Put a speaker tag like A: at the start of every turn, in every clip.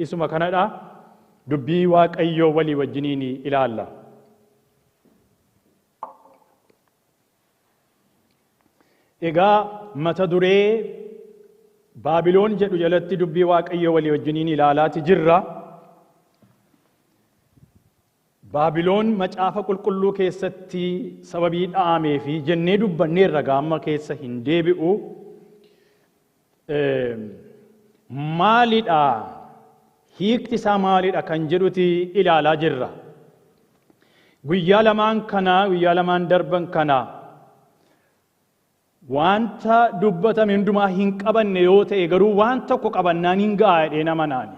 A: isuma kanadha. Dubbii Waaqayyoo walii wajjiniin ilaalla. Egaa mata duree Baabiloon jedhu jalatti dubbii Waaqayyoo walii wajjiniin ilaalaati jirra. Baabiloon macaafa qulqulluu keessatti sababii dha'amee fi jennee dubbanneerra gaamma keessa hin deebi'u. Maalidha? Hiikti isaa maalidha kan jedhuti ilaalaa jirra. Guyyaa lamaan kana, guyyaa lamaan darban kana wanta dubbatame hundumaa hin qabanne yoo ta'e garuu waan tokko qabannaan hin ga'a jedhee nama naani.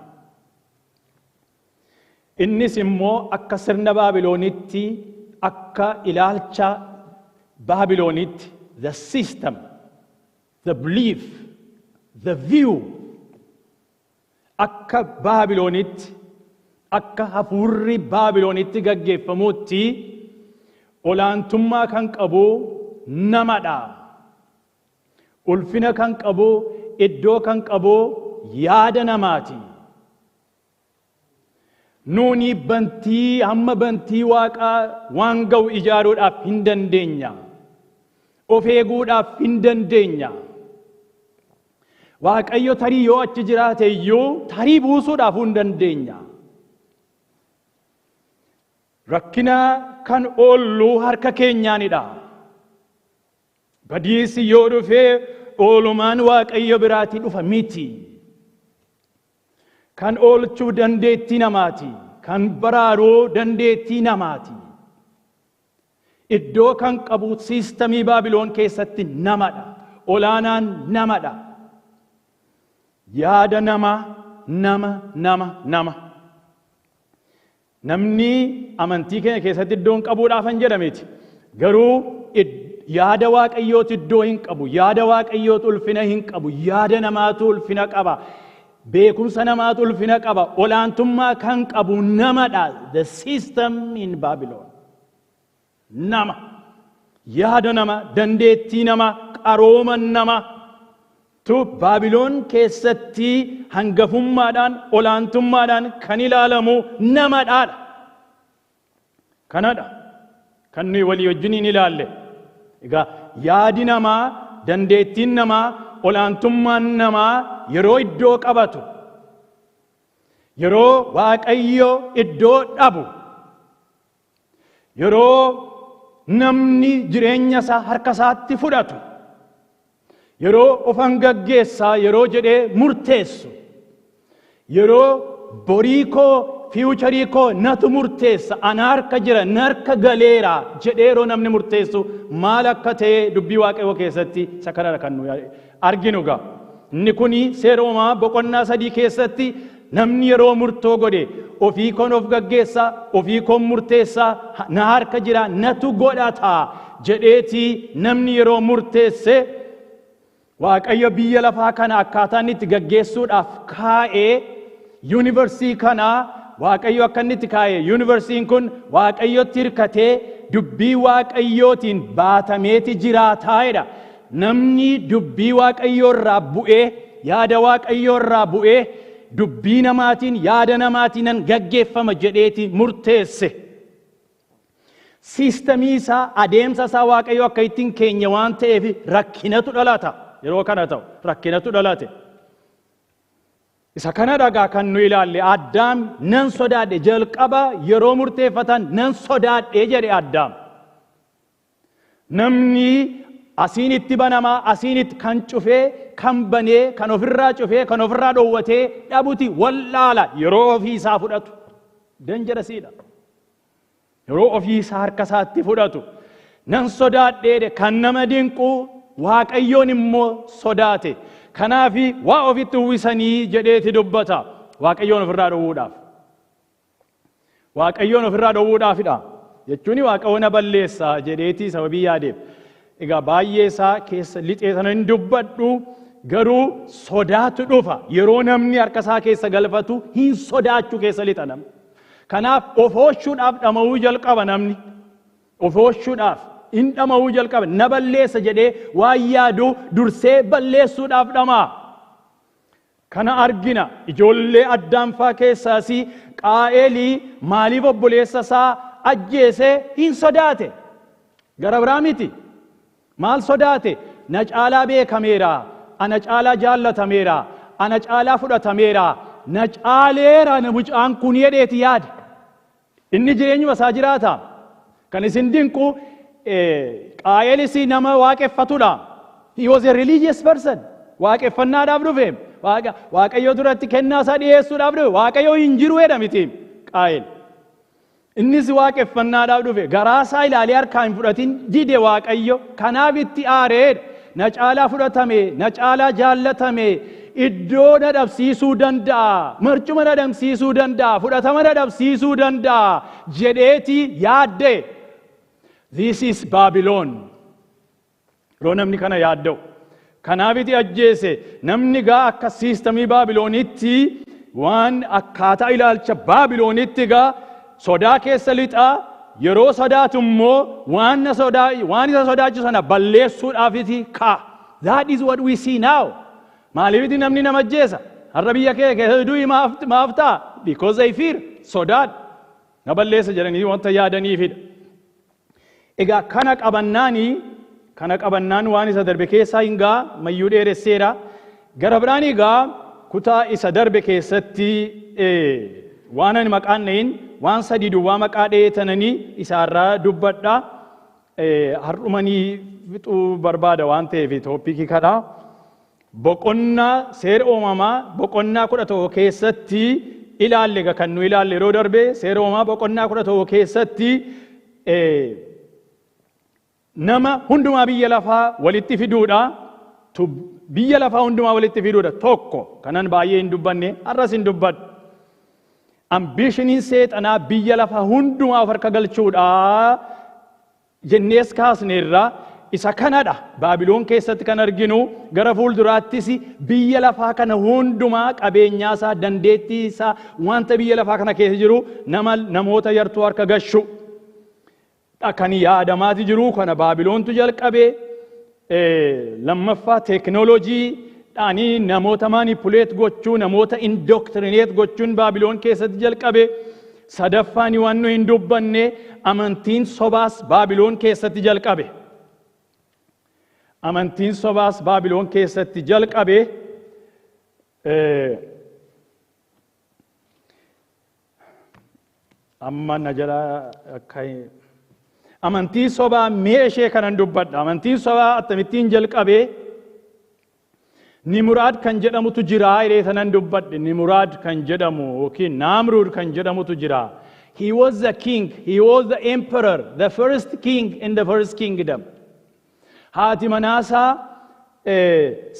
A: Innis immoo akka sirna Baabiloonitti, akka ilaalcha Baabiloonitti, the system, the belief, the view, akka Baabiloonitti, akka hafuurri Baabiloonitti gaggeeffamutti olaantummaa kan qabu namadha. Ulfina kan qabu, iddoo kan qabu yaada namaati. Nuuni bantii hamma bantii waaqaa waan ga'u ijaaruudhaaf hin dandeenya. Of eeguudhaaf hin dandeenya. Waaqayyo tarii yoo achi jiraate iyyuu tarii buusuudhaaf hin dandeenya. Rakkina kan oollu harka keenyaanidha. Badiisi yoo dhufee oolumaan Waaqayyo biraatii dhufa miti. Kan oolchuu dandeettii namaati. Kan baraaruu dandeettii namaati. Iddoo kan qabu siistamii Baabiloon keessatti namadha. Olaanaan namadha. Yaada nama, nama, nama, nama. Namni amantii keenya keessatti iddoo hin qabuudhaaf hin jedhameti. Garuu yaada Waaqayyootu iddoo hin qabu. Yaada Waaqayyootu ulfina hin qabu. Yaada namaatu ulfina qaba. Beekumsa namaatu ulfina qaba. Olaantummaa kan qabu namadha. The system in Babylon. Nama. Yaada nama, dandeettii nama, qarooma nama tu Baabiloon keessatti hangafummaadhaan, olaantummaadhaan kan ilaalamu namadhaadha. Kanadha kan nuyi walii wajjiniin ilaalle. Egaa yaadi namaa, dandeettiin namaa, olaantummaan namaa yeroo iddoo qabatu, yeroo Waaqayyo iddoo dhabu, yeroo namni jireenya isaa harka isaatti fudhatu, yeroo ofan gaggeessaa yeroo jedhee murteessu, yeroo borii koo, future koo natu murteessa, ana harka jira, na harka galeera jedhee yeroo namni murteessu maal akka ta'e dubbii Waaqayyoo keessatti isa kanadha kan nuyi arginu gaa. Inni kuni seera uumamaa boqonnaa 3 keessatti namni yeroo murtoo godhe, ofii koon of gaggeessa, ofii koon murteessa, na harka jira, natu godhata jedheeti namni yeroo murteesse, Waaqayyo biyya lafaa kana akkaataa inni itti gaggeessuudhaaf kaa'ee, yuunivarsii kana Waaqayyo akka inni itti kaa'e, yuunivarsiin kun Waaqayyotti hirkatee dubbii Waaqayyootiin baatameeti jiraataa jedha. Namni dubbii Waaqayyoo irraa bu'ee, yaada Waaqayyoo irraa bu'ee, dubbii namaatiin, yaada namaatiin nan gaggeeffama jedheeti murteesse. Siistamii isaa, adeemsa isaa Waaqayyo akka ittiin keenya waan ta'eef rakkinatu dhalata. Yeroo kana ta'u rakkinatu dhalate. Isa kana dhagaa kan nu ilaalle. Addaam nan sodaadhe, jalqaba yeroo murteeffatan nan sodaadhe jedhe Addaam. Namni asiin itti banamaa, asiin itti kan cufee, kan banee, kan ofirraa cufee, kan ofirraa dhoowwatee dhabuti wallaala yeroo ofii isaa fudhatu. Dangerousiidha. Yeroo ofii isaa harka isaatti fudhatu. Nan sodaadheedhe. Kan nama dinqu Waaqayyoon immoo sodaate. Kanaaf waa ofitti uwwisanii jedheeti dubbata. Waaqayyoon ofirraa dhowwuudhaaf. Waaqayyoon ofirraa dhowwuudhaafidha. Jechuun Waaqayyoon na balleessa jedheeti sababii yaadeef. Egaa baay'ee isaa keessa lixee sana hin dubbadhu, garuu sodaatu dhufa. Yeroo namni harka isaa keessa galfatu hin sodaachuu keessa lixa namni. Kanaaf of oolchuudhaaf dhama'uu jalqaba namni. Of oolchuudhaaf hin dhama'uu jalqaba. Na balleessa jedhee waan yaadu dursee balleessuudhaaf dhama'a. Kana argina. Ijoollee Addaamfaa keessaas Qaa'eelii maaliif obboleessa isaa ajjeese? Hin sodaate. Gara biraa miti. Maal sodaate? Na caalaa beekameera, ana caalaa jaallatameera, ana caalaa fudhatameera, na caaleera na mucaan kun jedheeti yaade. Inni jireenyuma isaa jiraata. Kan isin dinqu, Qaa'eelis nama waaqeffatudha. He was a religious person. Waaqeffannaadhaaf dhufe. Waaqayyo duratti kennaa isaa dhiyeessuudhaaf dhufe. Waaqayyo hin jiru jedha miti Qaa'eel. Innis waaqeffannaadhaaf dhufe. Garaa isaa ilaalee harkaa hin fudhatin dide Waaqayyo. Kanaaf itti aareedha. Na caalaa fudhatame, na caalaa jaallatame, iddoo na dhabsiisuu danda'a, marcuma na dhabsiisuu danda'a, fudhatama na dhabsiisuu danda'a jedheeti yaadde. This is Babylon. Yeroo namni kana yaadda'u. Kanaafiti ajjeese. Namni gaa akka systemii Baabiloonitti, waan akkaataa ilaalcha Baabiloonitti gaa sodaa keessa lixaa. Yeroo sodaatu immoo waan isa sodaachisu sana balleessuudhaafiti ka'a. That is what we see now. Maaliifiti namni nama ajjeesa? Har'a biyya kee keessa du'i maaf ta'a? Because they fear. Sodaadha. Na balleessa jedhanii wanta yaadaniifidha. Egaa kana qabannaan waan isa darbe keessaa hin gaa mayyuu dheeresseera. Gara biraan egaa kutaa isa darbe keessatti waan ani maqaan dhahin waan sadii duwwaa maqaa dheetananii isaarraa dubbadha. Har'umanii fixuu barbaada waan ta'eef topicii kana. Boqonnaa Seera Uumamaa boqonnaa 11 keessatti ilaalle. Egaa kan nu ilaalle yeroo darbe Seera Uumamaa boqonnaa 11 keessatti nama hundumaa biyya lafaa walitti fiduudha. Biyya lafaa hundumaa walitti fiduudha. Tokko kanan baay'ee hin dubbanne, har'as hin dubbadhu. Ambitioniin seexanaa biyya lafaa hundumaa of harka galchuudha jennees kaasneerra. Isa kanadha Baabiloon keessatti kan arginu. Gara fuulduraattis biyya lafaa kana hundumaa, qabeenyaa isaa, dandeettii isaa, wanta biyya lafaa kana keessa jiru nama namoota yartuu harka gashu kan yaadamaati jiru. Kana Baabiloontu jalqabe. Lammaffaa, teekinooloojii dhaanii namoota manipulate gochuu, namoota indoctrinate gochuun Baabiloon keessatti jalqabe. Sadaffaan, waan nu hin dubbanne, amantiin sobaas Baabiloon keessatti jalqabe. Amantiin sobaas Baabiloon keessatti jalqabe. Amma na jala akka amantii sobaa mee ishee kanan dubbadha. Amantiin sobaa akkamittiin jalqabe? Nimuraad kan jedhamutu jira jedhee sanan dubbadhe. Nimuraad kan jedhamu yookiin Naamruud kan jedhamutu jira. He was the king, he was the emperor, the first king in the first kingdom. Haati manaasaa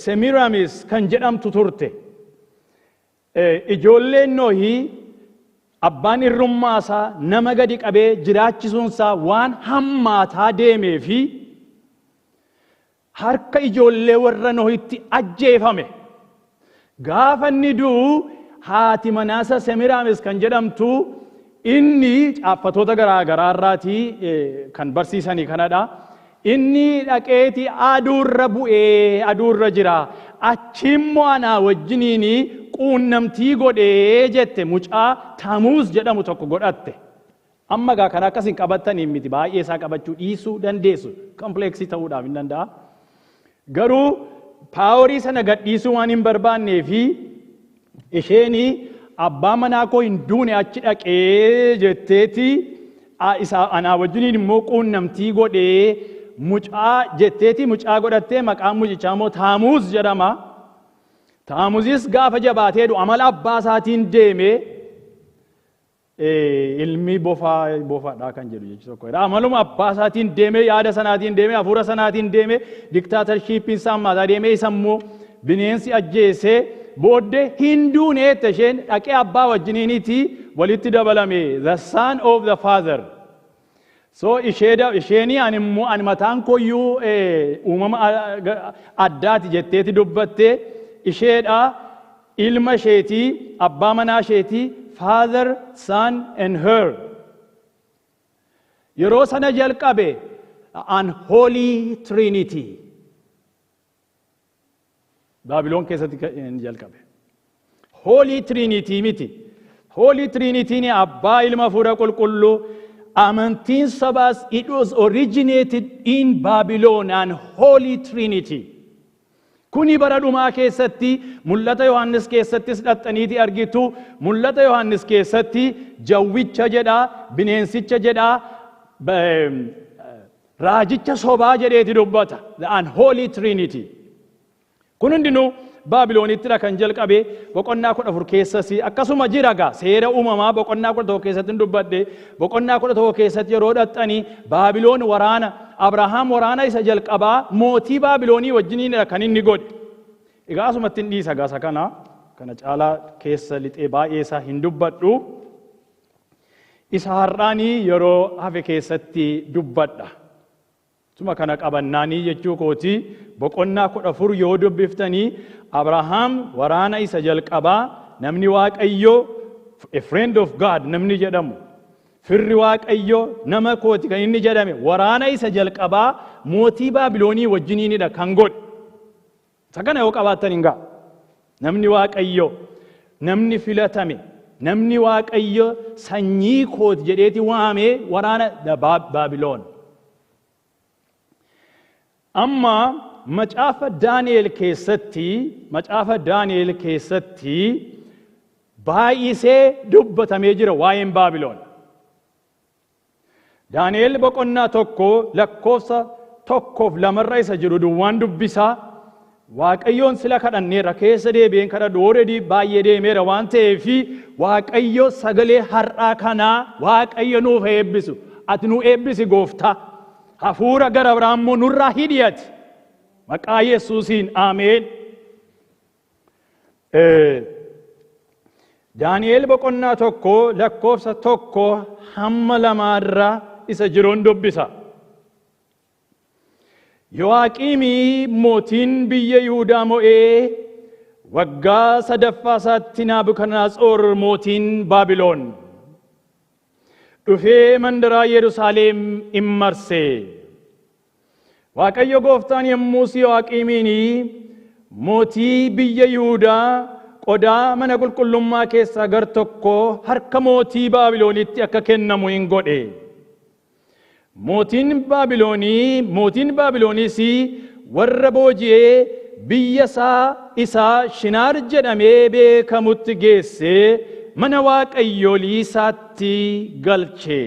A: Semiramis kan jedhamtu turte. Ijoolleen Nohii abbaan irrummaasaa nama gadi qabee jiraachisuunsaa waan hammaataa deemee fi harka ijoollee warra Nohitti ajjeefame. Gaafa inni du'u haati manaasa Semiraamis kan jedhamtu, inni caaffatoota garaa garaa irraatii kan barsiisanii kanadha. Inni dhaqeeti aduurra bu'ee aduurra jira. Achimmoo anaa wajjiniin quunnamtii godhee jette, mucaa Tamuuz jedhamu tokko godhatte. Amma gaa kana akkas hin qabattaniin miti, baay'ee isaa qabachuu dhiisuu dandeessu. Complexii ta'uudhaaf hin danda'a. Garuu powerii sana gadhiisuu waan hin barbaannee fi isheen abbaa manaa koo hin duune achi dhaqee jetteeti, isa anaa wajjiniin immoo quunnamtii godhee mucaa jetteeti, mucaa godhattee, maqaan mucichaa immoo Taamuuz jedhama. Taamuzis gaafa jabaatee du'u amala abbaa isaatiin deemee, ilmi bofaa bofaadha kan jedhu jechi tokko. Amaluma abbaa isaatiin deemee, yaada sanaatiin deemee, hafuura sanaatiin deemee, dictatorshipiin isaa ammaataa deemee, isa immoo bineensi ajjeesee booddee hin duuneette isheen, dhaqee abbaa wajjiniiniti walitti dabalame, the son of the father. So isheenii ani immoo ani mataan koyyuu uumama addaati jetteeti dubbatte. Isheedha, ilma isheetii, abbaa manaa isheetii, father, son and her. Yeroo sana jalqabe unholy trinity Baabiloon keessatti jalqabe. Holy Trinity miti. Holy Trinityn Abbaa, Ilma, Hafuura Qulqulluu. Amantiin sabaas, it was originated in Babylon and Holy Trinity. Kuni bara dhumaa keessatti Mul'ata Yohaannis keessattis dhaxxaniiti argitu. Mul'ata Yohaannis keessatti jawwicha jedha, bineensicha jedha, raajicha sobaa jedheeti dubbata. The unholy Trinity. Kun hundinuu Baabiloonittidha kan jalqabe. Boqonnaa 14 keessas akkasuma jira gaa. Seera Uumamaa boqonnaa 11 keessatti hin dubbadhe. Boqonnaa 11 keessatti yeroo dhaxxanii, Baabiloon waraana Abrahaam, waraana isa jalqabaa mootii Baabiloonii wajjiniinidha kan inni godhe. Egaa asumatti hin dhiisa gaasa kana caalaa keessa lixee baay'ee isaa hin dubbadhu. Isa har'aanii yeroo hafe keessatti dubbadha. Tuma kana qabannaanii jechuu kooti. Boqonnaa 14 yoo dubbiftanii, Abrahaam waraana isa jalqabaa, namni Waaqayyoo, a friend of God namni jedhamu, firri Waaqayyoo, nama kooti kan inni jedhame, waraana isa jalqabaa mootii Baabiloonii wajjiniinidha kan godhe. Isa kana yoo qabaattan hin ga'a. Namni Waaqayyoo, namni filatame, namni Waaqayyo sanyii kooti jedheeti waamee waraana Baabiloon. Amma Macaafa Daani'el keessatti baay'isee dubbatamee jira waa'een Baabiloon. Daani'el boqonnaa 1 lakkoofsa 1f 2rra isa jiru duwwaan dubbisaa. Waaqayyoon sila kadhanneerra, keessa deebi'een kadhadhu. Already baay'ee deemeera waan ta'eefi, Waaqayyo sagalee har'aa kanaa Waaqayyo nuuf eebbisu. Ati nu eebbisi, Gooftaa. Hafuura gara biraa immoo nurraa hidhiyati. Maqaa Yesuusiin, aameen. Daani'el boqonnaa 1 lakkoofsa 1 hamma 2rra isa jiruun dubbisa. Yo'aaqiimii mootiin biyya Yihuudaa mo'ee waggaa sadaffaa isaatti, Naabukadnezar mootiin Baabiloon dhufee mandaraa Yerusaalem in marse. Waaqayyo gooftaan yommus Yo'aaqiimiin mootii biyya Yihuudaa qodaa mana qulqullummaa keessaa gar tokko harka mootii Baabiloonitti akka kennamu hin godhe. Mootiin Baabiloonis warra booji'ee biyya isaa Shinaar jedhamee beekamutti geessee mana waaqayyoolii isaatti galche.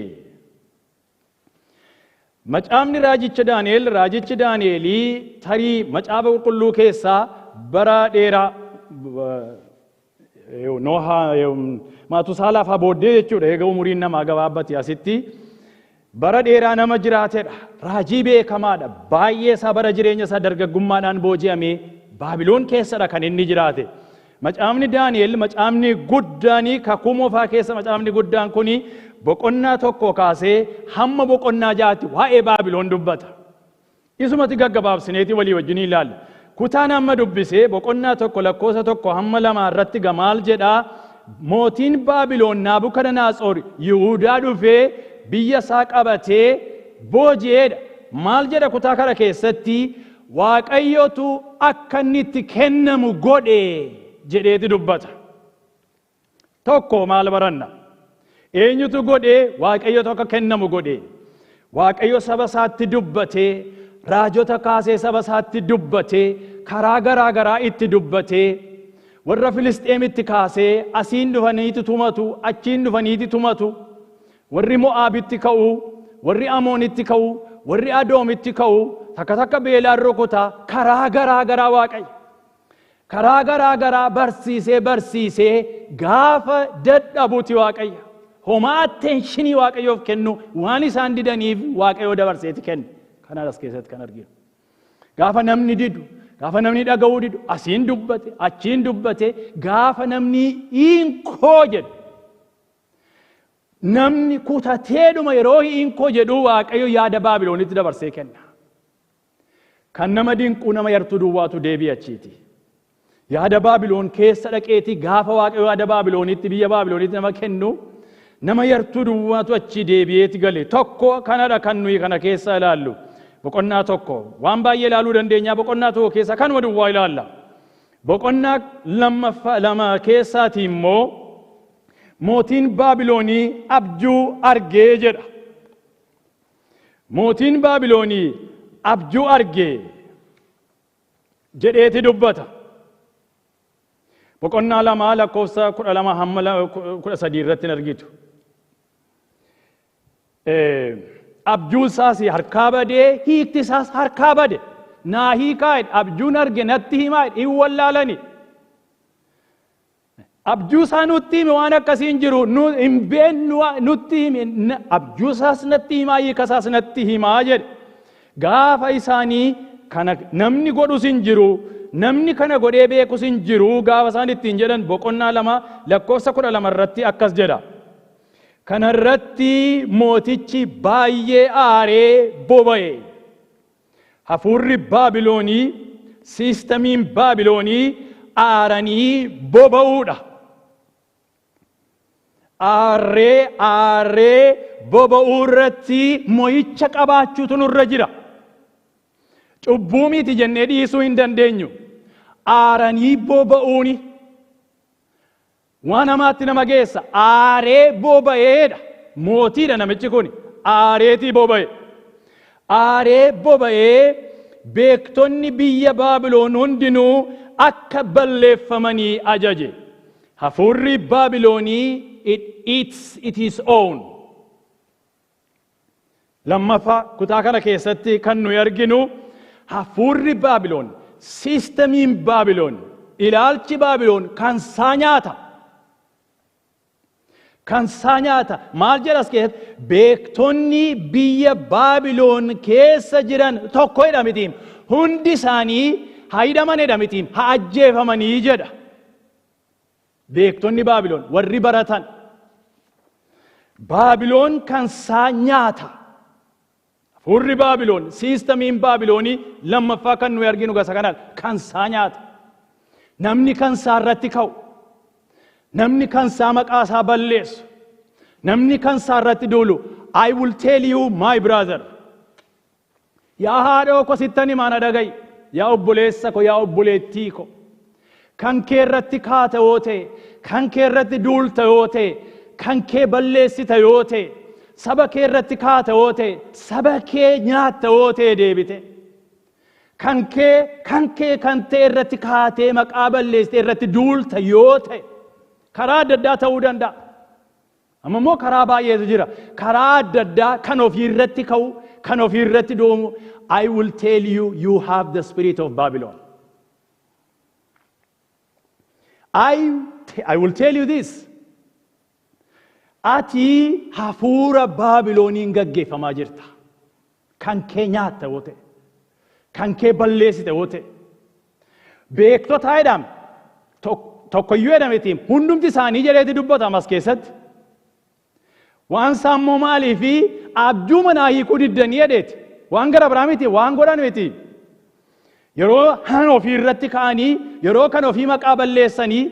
A: Macaafni raajicha Daani'el, raajichi Daani'elii tarii Macaafa Qulqulluu keessaa bara dheeraa Nohaa Maatusaalaaf booddee jechuudha, eega umuriin namaa gabaabbate asitti bara dheeraa nama jiraatedha. Raajii beekamaadha. Baay'ee isaa bara jireenya isaa dargaggummaadhaan booji'amee Baabiloon keessadha kan inni jiraate. Macaafni Daani'el, macaafni guddaanii Kakuu Moofaa keessa macaafni guddaan kuni, boqonnaa 1 kaasee hamma boqonnaa 6tti waa'ee Baabiloon dubbata. Isumatti gaggabaabsineeti walii wajjin ilaalla. Kutaan amma dubbisee boqonnaa 1 lakkoofsa 1 hamma 2 irratti gamaal jedhaa? Mootiin Baabiloon Naabukadnezar Yihuudaa dhufee biyya isaa qabatee booji'eedha. Maal jedha kutaa kana keessatti? Waaqayyotu akka inni itti kennamu godhe jedheeti dubbata. Tokko maal baranna? Eenyutu godhe? Waaqayyotu akka kennamu godhe. Waaqayyo saba isaatti dubbatee, raajota kaasee saba isaatti dubbatee, karaa garaa garaa itti dubbatee, warra Filisxeemitti kaasee asiin dhufaniiti tumatu, achiin dhufaniiti tumatu, warri Mo'aabitti ka'u, warri Amoonitti ka'u, warri Adoomitti ka'u, takka takka beelaan rukuta, karaa garaa garaa Waaqayyo. Karaa garaa garaa barsiisee barsiisee gaafa dadhabuti Waaqayyo. Homaa attention Waaqayyoof kennu waan isaan didaniif Waaqayyo dabarseeti kennu. Kana as keessatti kan arginu. Gaafa namni didu, gaafa namni dhaga'uu didu, asiin dubbate, achiin dubbate, gaafa namni hiinkoo jedhu, namni kutateedhuma yeroo hiinkoo jedhu, Waaqayyo yaada Baabiloonitti dabarsee kenna. Kan nama dinquu, nama yartuu duwwaatu deebi'a achiiti. Yaada Baabiloon keessa dhaqeeti gaafa Waaqayyo yaada Baabiloonitti, biyya Baabiloonitti nama kennu, nama yartuu duwwaatu achi deebi'eeti gale. Tokko kanadha kan nuyi kana keessa ilaallu. Boqonnaa 1 waan baay'ee ilaaluu dandeenya, boqonnaa 1 keessa kanuma duwwaa ilaalla. Boqonnaa lammaffaa 2 keessaatii immoo mootiin Baabiloonii abjuu argee jedha. Mootiin Baabiloonii abjuu argee jedheeti dubbata. Boqonnaa 2 lakkoofsa 12 hamma 13 irratti hin argitu. Abjuun isaas harkaa badee, hiikti isaas harkaa bade. Naa hiikaa jedhe, abjuun arge natti himaa jedhe, hin wallaalani. Abjuu isaa nutti hime, waan akkasii hin jiru, nu hin beennu, nutti hime, abjuu isaas natti himaa, hiika isaas natti himaa jedhe. Gaafa isaanii kana namni godhus hin jiru, namni kana godhee beekus hin jiru gaafa isaan ittiin jedhan, boqonnaa 2 lakkoofsa 12 irratti akkas jedha. Kana irratti mootichi baay'ee aaree boba'e. Hafuurri Baabiloonii, siistamiin Baabiloonii aaranii boba'uudha. Aarree aarree boba'uu irratti mo'icha qabaachuutu nurra jira. Cubbuu miti jennee dhiisuu hin dandeenyu. Aaranii boba'uuni waan hamaatti nama geessa. Aaree boba'eedha. Mootiidha namichi kun. Aareetii boba'e. Aaree boba'ee beektonni biyya Baabiloon hundinuu akka balleeffamanii ajaje. Hafuurri Baabiloonii, it eats its own. Lammaffaa, kutaa kana keessatti kan nuyi arginu, hafuurri Baabiloon, siistamiin Baabiloon, ilaalchi Baabiloon kan isaa nyaata. Kan isaa nyaata. Maal jedhas keessatti? Beektonni biyya Baabiloon keessa jiran tokko jedha mitiin. Hundi isaanii haa hidhaman jedha mitiin. Haa ajjeefamanii jedha. Beektonni Baabiloon, warri baratan. Baabiloon kan isaa nyaata. Hafuurri Baabiloon, siistamiin Baabiloonii lammaffaa kan nuyi arginu gasa kanaan kan isaa nyaata. Namni kan isaa irratti ka'u, namni kan isaa maqaa isaa balleessu, namni kan isaa irratti duulu, I will tell you, my brother. Yaa haadhoo ko, sittan himaa, na dhaga'i. Yaa obboleessa ko, yaa obboleettii ko. Kan kee irratti kaata yoo ta'e, kan kee irratti duulta yoo ta'e, kan kee balleessita yoo ta'e, saba kee irratti kaata yoo ta'e, saba kee nyaatta yoo ta'e deebite. Kan kee kan ta'e irratti kaatee maqaa balleessite irratti duulta yoo ta'e, karaa adda addaa ta'uu danda'a. Amma immoo karaa baay'eetu jira. Karaa adda addaa kan ofii irratti ka'u, kan ofii irratti doomu. I will tell you, you have the spirit of Babylon. I will tell you this. Ati hafuura Baabilooniin gaggeeffamaa jirta. Kan kee nyaatta yoo ta'e, kan kee balleessite yoo ta'e, beektota jedhame tokkoyyuu jedhametiin hundumti isaanii jedheeti dubbatama as keessatti. Waan isaan immoo maalii fi abjuu manaa hiikuu diddanii jedheeti. Waan gara biraa miti, waan godhan miti. Yeroo kan ofii irratti ka'anii, yeroo kan ofii maqaa balleessanii,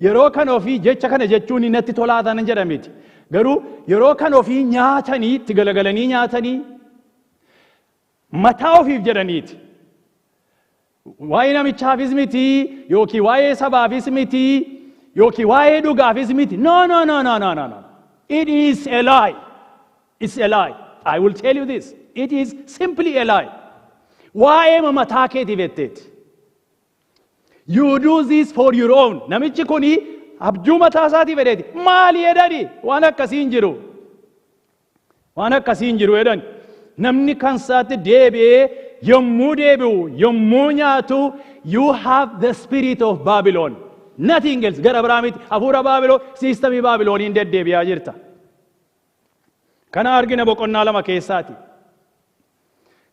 A: yeroo kan ofii jecha kana jechuun natti tolaatan jedhamiti. Garuu yeroo kan ofii nyaatanii, itti galagalanii nyaatanii, mataa ofiif jedhaniiti. Waa'ee namichaafis miti, yookiin waa'ee sabaafis miti, yookiin waa'ee dhugaafis miti. No, no, no, no, no, no, no. It is a lie. It's a lie. I will tell you this. It is simply a lie. Waa'ee mataa keetiif jetteeti. You do this for your own. Namichi kuni abjuu mataa isaatiif jedheeti. Maali jedhani? Waan akkasii hin jiru. Waan akkasii hin jiru jedhani. Namni kan isaatti deebi'ee yommuu deebi'u, yommuu nyaatu, you have the spirit of Babylon. Nothing else. Gara biraa miti. Hafuura Baabiloon, siistamii Baabilooniin deddeebi'aa jirta. Kana argina boqonnaa 2 keessaati.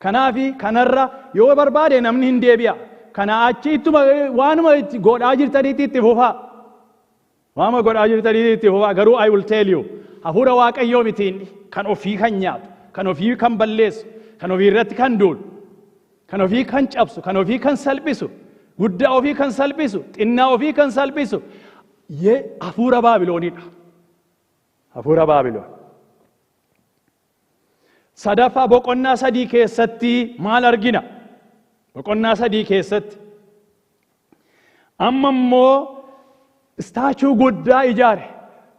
A: Kanaafi kanarra yoo barbaade namni hin deebi'a. Kana achi ittuma waanuma itti godhaa jirtaniitti itti fufaa. Waanuma godhaa jirtaniitti itti fufaa. Garuu I will tell you, hafuura Waaqayyoo miti inni. Kan ofii kan nyaatu, kan ofii kan balleessu, kan ofii irratti kan duulu, kan ofii kan cabsu, kan ofii kan salphisu, guddaa ofii kan salphisu, xinnaa ofii kan salphisu, hafuura Baabiloonidha. Hafuura Baabiloon. Sadaffaa, boqonnaa 3 keessatti maal argina? Boqonnaa 3 keessatti Amma immoo statue guddaa ijaare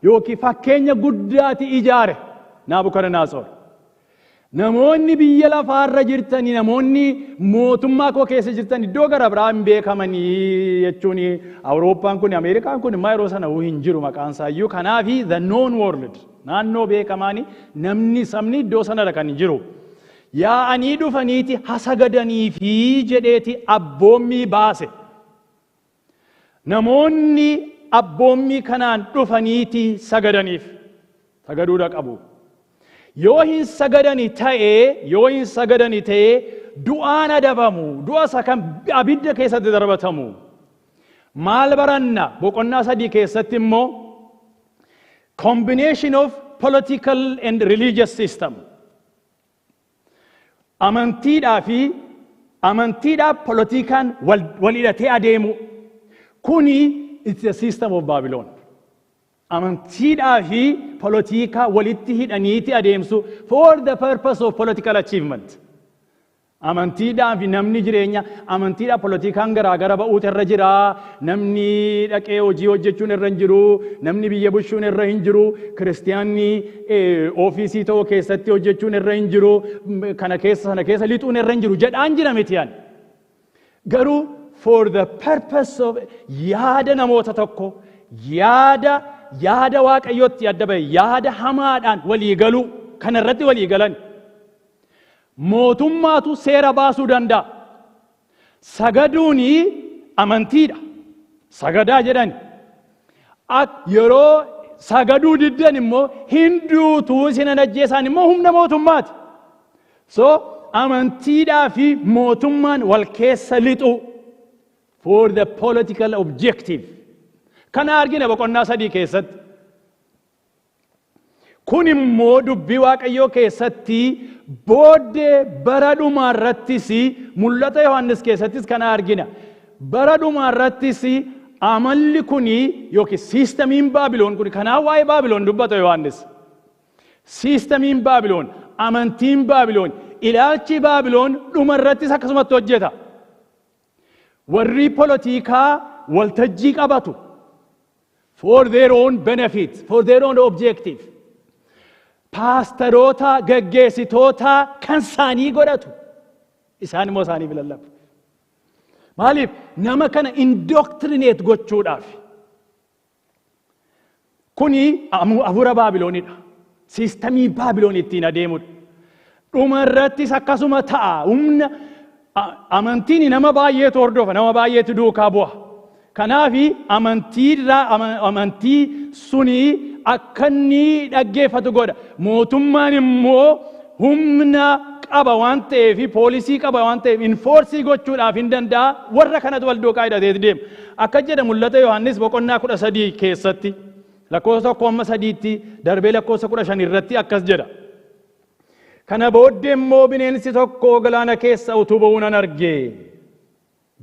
A: yookiin fakkeenya guddaati ijaare Naabukadnaatsor. Namoonni biyya lafaarra jirtanii, namoonni mootummaa koo keessa jirtan, iddoo gara biraa hin beekamanii jechuun, Awurooppaan kun, Ameerikaan kun immoo yeroo sana hin jiru maqaan isaayyuu. Kanaafi the known world, naannoo beekamaani, namni sabni iddoo sanarra kan jiru. Yaa'anii dhufaniiti hasagadanii fi jedheeti abboommii baase. Namoonni abboommii kanaan dhufaniiti sagadaniif. Sagaduudha qabu. Yoo hin sagadani ta'ee, yoo hin sagadani ta'ee, du'aan adabamu, du'a isa kan abidda keessatti darbatamu. Maal baranna? Boqonnaa 3 keessatti immoo combination of political and religious system. Amantiidhaa fi amantiidhaaf polotikaan wal hidhatee adeemu. Kuni it's a system of Babylon. Amantiidhaa fi polotikaa walitti hidhaniiti adeemsu for the purpose of political achievement. Amantiidhaa fi namni jireenya amantiidhaa polotikaan garaagara ba'uutu irra jira. Namni dhaqee hojii hojjechuun irra hin jiru. Namni biyya bulchuun irra hin jiru. Kiristiyaanni ofiisii ta'uu keessatti hojjechuun irra hin jiru. Kana keessa sana keessa lixuun irra hin jiru jedhaan jira miti ani. Garuu for the purpose of yaada namoota tokko, yaada Waaqayyootti adda bahe, yaada hamaadhaan walii galuu, kana irratti walii galan. Mootummaatu seera baasuu danda'a. Sagaduuni amantiidha. Sagadaa jedhani. Yeroo sagaduu diddan immoo hinduutuu isin ajjeesaan immoo humna mootummaati. So amantiidhaa fi mootummaan wal keessa lixu for the political objective. Kana argina boqonnaa 3 keessatti. Kun immoo dubbii Waaqayyoo keessatti booddee bara dhumaa irrattis, Mul'ata Yohaannis keessattis kana argina. Bara dhumaa irrattis amalli kuni yookiin systemiin Baabiloon kun, kanaaf waa'ee Baabiloon dubbata Yohaannis. Systemiin Baabiloon, amantiin Baabiloon, ilaalchi Baabiloon dhuma irrattis akkasumatti hojjeta. Warri polotikaa waltajjii qabatu for their own benefit, for their own objective. Paastaroota, gaggeessitoota kan isaanii godhatu. Isaan immoo isaaniif lallabu. Maaliif? Nama kana indoctrinate gochuudhaaf. Kuni hafuura Baabiloonidha. Systemii Baabiloon ittiin adeemudha. Dhuma irrattis akkasuma ta'a. Humna amantiin nama baay'eetu hordofa, nama baay'eetu duukaa bu'a. Kanaafi amantiirraa amantii suni akka inni dhaggeeffatu godha. Mootummaan immoo humna qaba waan ta'eef, poolisii qaba waan ta'eef, enforce gochuudhaaf hin danda'a. Warra kanatu wal duukaa hidhatee deema. Akka jedha Mul'ata Yohaannis boqonnaa 13 keessatti lakkoofsa 1 hamma 3tti, darbee lakkoofsa 15 irratti akkas jedha. Kana booddee immoo bineensi tokko galaana keessa utuu ba'uu nan arge.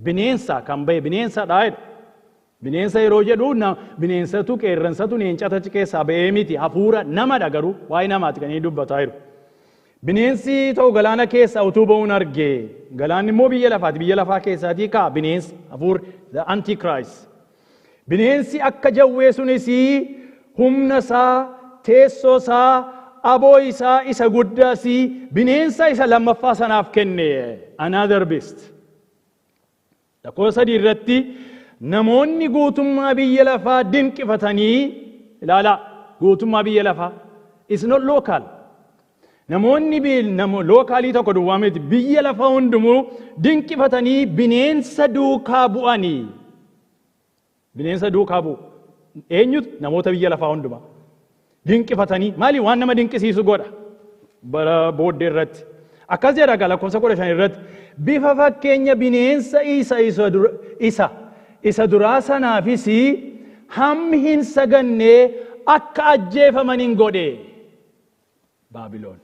A: Bineensa kan ba'e bineensadha jedha. Bineensa yeroo jedhu bineensatu, qeerransatu, leencatu achi keessaa ba'ee miti, hafuura namadha, garuu waa'ee namaati kan inni dubbataa jiru. Bineensi tokko galaana keessa utuu ba'uun arge. Galaanni immoo biyya lafaati. Biyya lafaa keessaatii kaa bineensi hafuurri the antichrist. Bineensi akka jawwee sunis humna isaa, teessoo isaa, aboo isaa isa guddaas bineensa isa lammaffaa sanaaf kenne, another beast. Lakkoofsa 3 irratti namoonni guutummaa biyya lafaa dinqifatanii, ilaalaa, guutummaa biyya lafaa, is not local. Namoonni localii tokko duwwaa miti, biyya lafaa hundumuu dinqifatanii bineensa duukaa bu'anii. Bineensa duukaa bu'u. Eenyutu? Namoota biyya lafaa hundumaa. Dinqifatanii, maali? Waan nama dinqisiisu godha bara booddee irratti. Akkas jedha gaa lakkoofsa 15 irratti: bifa fakkeenya bineensa isa duraa sanaafis hammi hin sagannee akka ajjeefaman hin godhe. Baabiloon.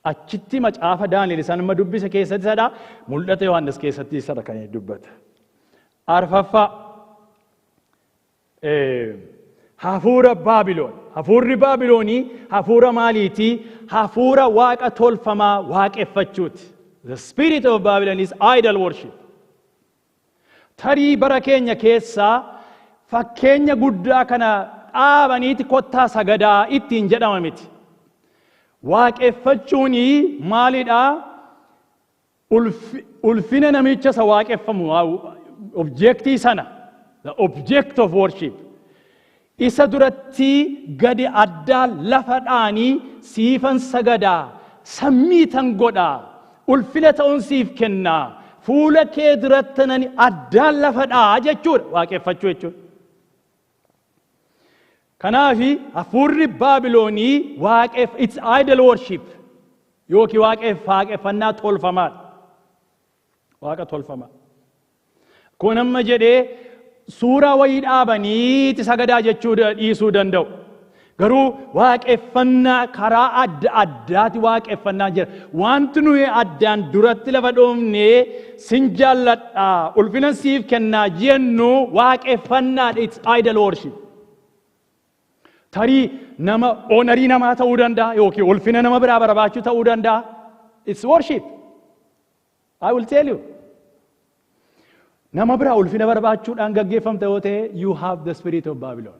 A: Achitti macaafa Daani'el isaan amma dubbise keessatti sadha, Mul'ata Yohaannis keessatti sadha kan inni dubbata. Arfaffaa, hafuura Baabiloon. Hafuurri Baabiloonii hafuura maaliiti? Hafuura waaqa tolfamaa waaqeffachuuti. The spirit of Babylon is idol worship. Tarii bara keenya keessaa fakkeenya guddaa kana dhaabaniiti kottaa sagadaa ittiin jedhama miti. Waaqeffachuun maalidhaa? Ulfina namicha isa waaqeffamu, objectii sana, the object of worship, isa duratti gadi addaa lafa dhaanii siifan sagadaa, sammiitan godhaa, ulfina ta'uun siif kennaa, fuula kee duratti nani addaan lafa dhaa jechuudha waaqeffachuu jechuudha. Kanaafi hafuurri Baabiloonii waaqeef, it's idol worship yookiin waaqeffannaa tolfamaadha. Waaqa tolfamaa. Kun amma jedhee suuraa wayii dhaabaniiti sagadaa jechuu dhiisuu danda'u. Garuu waaqeffannaa karaa adda addaati waaqeffannaa jira. Wanti nuyi addaan duratti lafa dhoofnee sin jaalladhaa, ulfina siif kennaa jennu waaqeffannaadha. It's idol worship. Tarii nama honorii namaa ta'uu danda'a yookiin ulfina nama biraa barbaachuu ta'uu danda'a. It's worship. I will tell you. Nama biraa ulfina barbaachuudhaan gaggeeffamta yoo ta'e, you have the spirit of Babylon.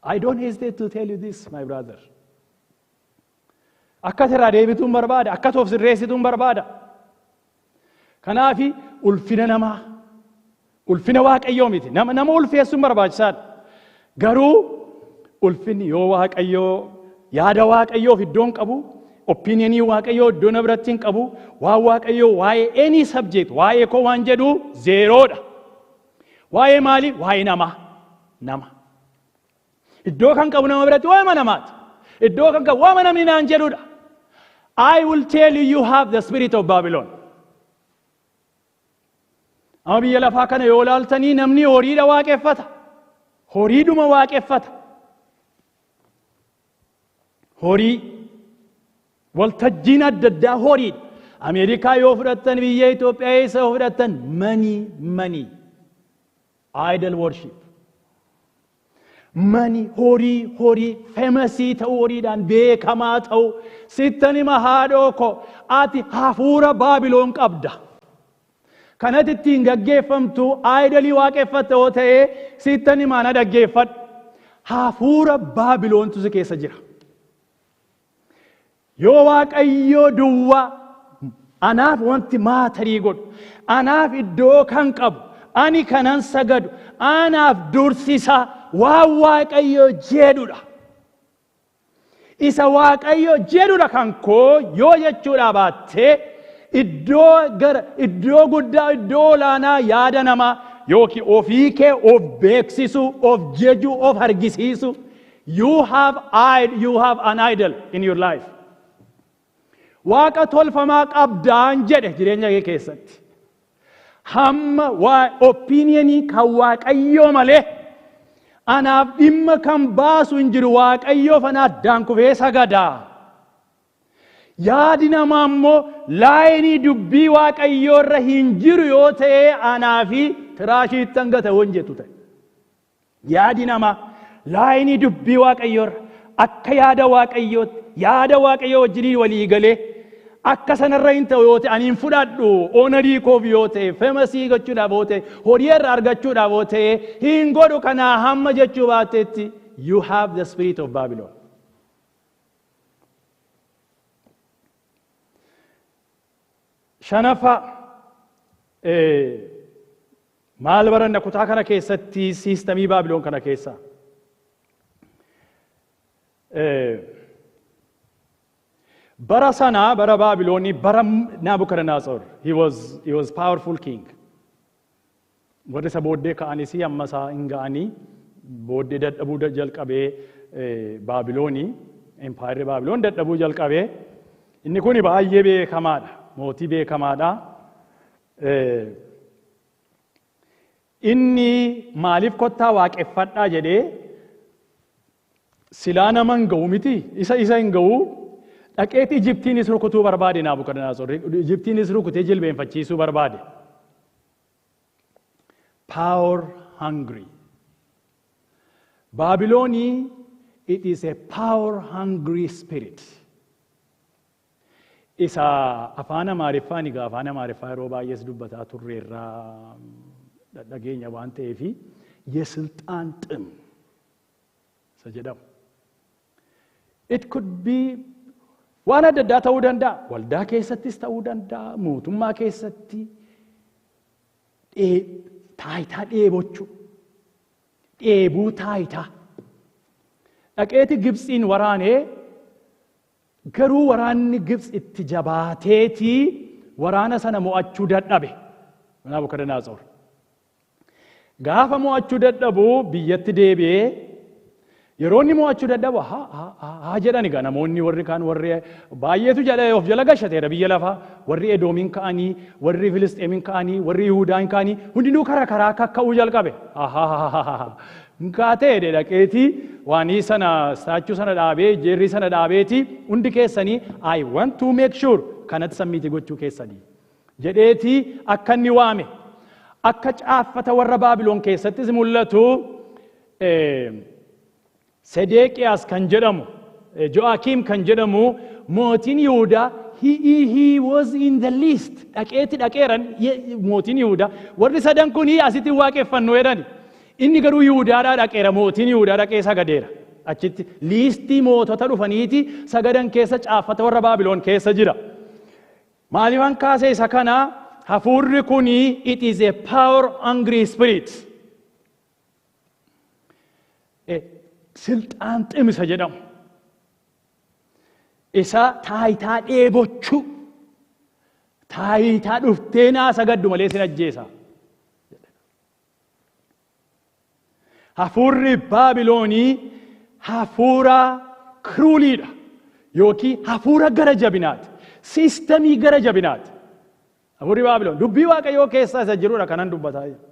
A: I don't hesitate to tell you this, my brother. Akka irraa deebituun barbaada, akka of sirreessituun barbaada. Kanaafi ulfina namaa, ulfina Waaqayyoo miti. Nama ulfeessuun barbaachisaadha. Garuu ulfinni yoo Waaqayyoo, yaada Waaqayyoof iddoon qabu, opinionii Waaqayyoo iddoo na biratti hin qabu, waan Waaqayyoo waa'ee any subject, waa'ee koo waan jedhu zerodha. Waa'ee maali? Waa'ee namaa. Nama. Iddoo kan qabu nama biratti waa'ee namaati. Iddoo kan qabu waa'ee namni naan jedhudha. I will tell you, you have the spirit of Babylon. Amma biyya lafaa kana yoo ilaaltanii, namni horiidha waaqeffata. Horiidhuma waaqeffata. Horii. Waltajjiin adda addaa horiidha. Ameerikaa yoo fudhattan, biyya Itoophiyaa eessa yoo fudhattan, money, money. Idol worship. Money, horii, horii, famousii ta'uu, horiidhaan beekamaa ta'uu. Sittan hima, haadhoo ko, ati hafuura Baabiloon qabda. Kanatti ittiin gaggeeffamtu idolii waaqeffatta yoo ta'e, sittan himaa, na dhaggeeffadhu. Hafuura Baabiloontu si keessa jira. Yoo Waaqayyoo duwwaa anaaf wanti matterii godhu, anaaf iddoo kan qabu, ani kanan sagadu, anaaf dursisa waan Waaqayyo jedhudha. Isa Waaqayyo jedhudha kan koo yoo jechuudha baattee, iddoo gara iddoo guddaa, iddoo olaanaa yaada namaa yookiin ofii kee of beeksisu, of jejuu, of argisiisu, you have an idol in your life. Waaqa tolfamaa qabdaan jedhe jireenya kee keessatti. Hamma waa opinionii kan Waaqayyoo malee anaaf dhimma kan baasu hin jiru, Waaqayyoof ana addaan kufee sagadaa. Yaadi namaa immoo lineii dubbii Waaqayyoo irra hin jiru yoo ta'e, anaa fi trashiitti hanga ta'u hin jettu ta'e. Yaadi namaa lineii dubbii Waaqayyoo irra akka yaada Waaqayyootti, yaada Waaqayyoo wajjinii walii galee akka sanarra hin ta'u yoo ta'e, ani hin fudhadhu. Honorii koof yoo ta'e, famousii gochuudhaaf yoo ta'e, horii irra argachuudhaaf yoo ta'e, hin godhu kanaa hamma jechuu baattetti, you have the spirit of Babylon. Shanaffaa, maal baranna kutaa kana keessatti, systemii Baabiloon kana keessa? Bara sana, bara Baabiloonii, bara Naabukadnezar, he was powerful king. Warri isa booddee ka'anis amma isaa hin ga'anii, booddee dadhabuu jalqabee Baabiloonii, empirerri Baabiloon dadhabuu jalqabee. Inni kun baay'ee beekamaadha, mootii beekamaadha. Inni maaliif kottaa waaqeffadhaa jedhee? Silaa nama hin ga'u miti, isa hin ga'u. Dhaqeeti Ijiptiinis rukutuu barbaade Naabukadnezar. Ijiptiinis rukutee jilbeenfachiisuu barbaade. Power hungry. Baabiloonii, it is a power hungry spirit. Isa afaan Amaariffaan, egaa afaan Amaariffaa yeroo baay'ees dubbataa turreerraa dhageenya waan ta'eefi, የስልጣን ጥም isa jedhamu. It could be waan adda addaa ta'uu danda'a. Waldaa keessattis ta'uu danda'a. Mootummaa keessatti taayitaa dheebochuu. Dheebuu taayitaa. Dhaqeeti Gibxiin waraanee, garuu waraanni Gibx itti jabaateetii waraana sana mo'achuu dadhabe. Naabukadnaatsor. Gaafa mo'achuu dadhabu biyyatti deebi'ee, yeroo inni mo'achuu dadhabu haa haa haa jedhan. Egaa namoonni warri kaan, warri baay'eetu jala of jala gashateera biyya lafaa, warri Edoomiin ka'anii, warri Filisxeemiin ka'anii, warri Yihuudaan ka'anii, hundinuu karaa karaa kakka'uu jalqabe. Kaatee dhaqeetii waanii sana, statue sana dhaabee, jeerri sana dhaabeeti, hundi keessanii "I want to make sure kanatti submit gochuu keessanii" jedheetii akka inni waame, akka caaffata warra Baabiloon keessattis mul'atu, Sedeqiyaas kan jedhamu, Jo'aakiim kan jedhamu mootiin Yihudaa, he was in the list. Dhaqeeti dhaqeeran mootiin Yihudaa warri sadan kun asitti waaqeffannu jedhani. Inni garuu Yihudaadhaa dhaqeera, mootiin Yihudaa dhaqee sagadeera. Achitti liistii mootota dhufaniiti sagadan keessa caaffata warra Baabiloon keessa jira. Maaliifan kaasee isa kana? Hafuurri kuni, it is a power hungry spirit. ስልጣን ጥም isa jedhamu. Isa taayitaa dheebochuu. Taayitaa dhuftee naa sagaddu malee sin ajjeesa. Hafuurri Baabiloonii hafuura crueliidha yookiin hafuura gara jabinaati. Systemii gara jabinaati. Hafuurri Baabiloon dubbii Waaqayyoo keessaa isa jirudha kanan dubbataa jiru.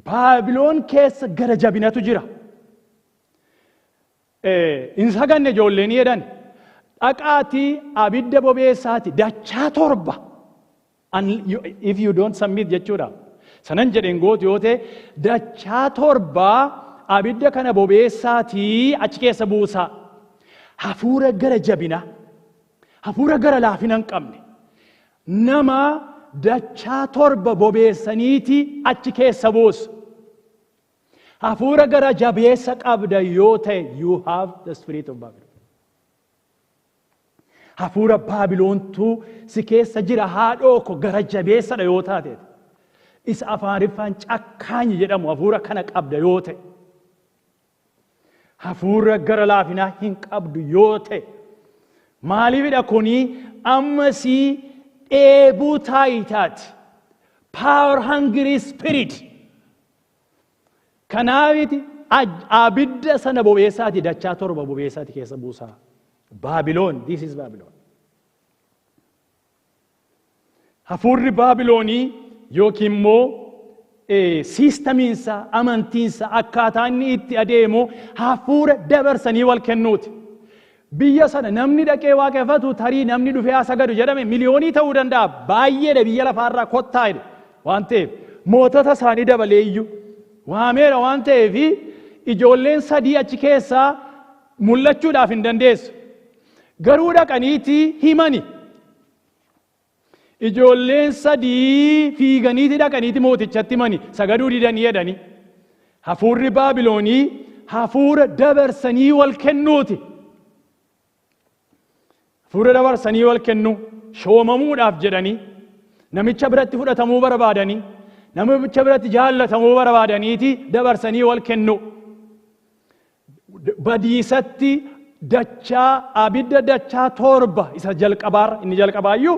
A: Baabiloon keessa gara jabinatu jira. Hin saganne ijoolleen jedhan, dhaqaatii abidda bobeessaati dachaa torba. If you don't submit jechuudha. Sanan jedheen gootu yoo ta'e, dachaa torba abidda kana bobeessaatii achi keessa buusaa. Hafuura gara jabina, hafuura gara laafina hin qabne. Nama dachaa torba bobeessaniiti achi keessa buusu. Hafuura gara jabeessa qabda yoo ta'e, you have the spirit of Babylon. Hafuura Baabiloontuu si keessa jira, haadhoo ko, gara jabeessadha yoo taate. Isa Afaariffaan ጨካኝ jedhamu hafuura kana qabda yoo ta'e. Hafuura gara laafinaa hin qabdu yoo ta'e. Maaliifidha kuni? Ammasii dheebuu taayitaati. Power hungry spirit. Kanaafiti abidda sana bobeessaati dachaa torba bobeessaati keessa buusaa. Baabiloon, this is Babylon. Hafuurri Baabiloonii yookiin immoo systemiinsa, amantiinsa, akkaataa inni itti adeemu hafuura dabarsanii wal kennuuti. Biyya sana namni dhaqee waaqeffatu, tarii namni dhufee haa sagadu jedhame, miliyoonii ta'uu danda'a. Baay'eedha, biyya lafaarraa kottaa jedhe waan ta'eef, mootota isaanii dabalee iyyuu waameera waan ta'eef, ijoolleen sadii achi keessaa mul'achuudhaaf hin dandeessu. Garuu dhaqaniiti himani. Ijoolleen sadii fiiganiiti dhaqaniiti mootichatti himani, sagaduu didanii jedhani. Hafuurri Baabiloonii hafuura dabarsanii wal kennuuti. Hafuura dabarsanii wal kennu, shoomamuudhaaf jedhanii, namicha biratti fudhatamuu barbaadanii, namicha biratti jaallatamuu barbaadaniiti dabarsanii wal kennu. Badiisatti dachaa abidda dachaa torba isa jalqabaarra, inni jalqabaayyuu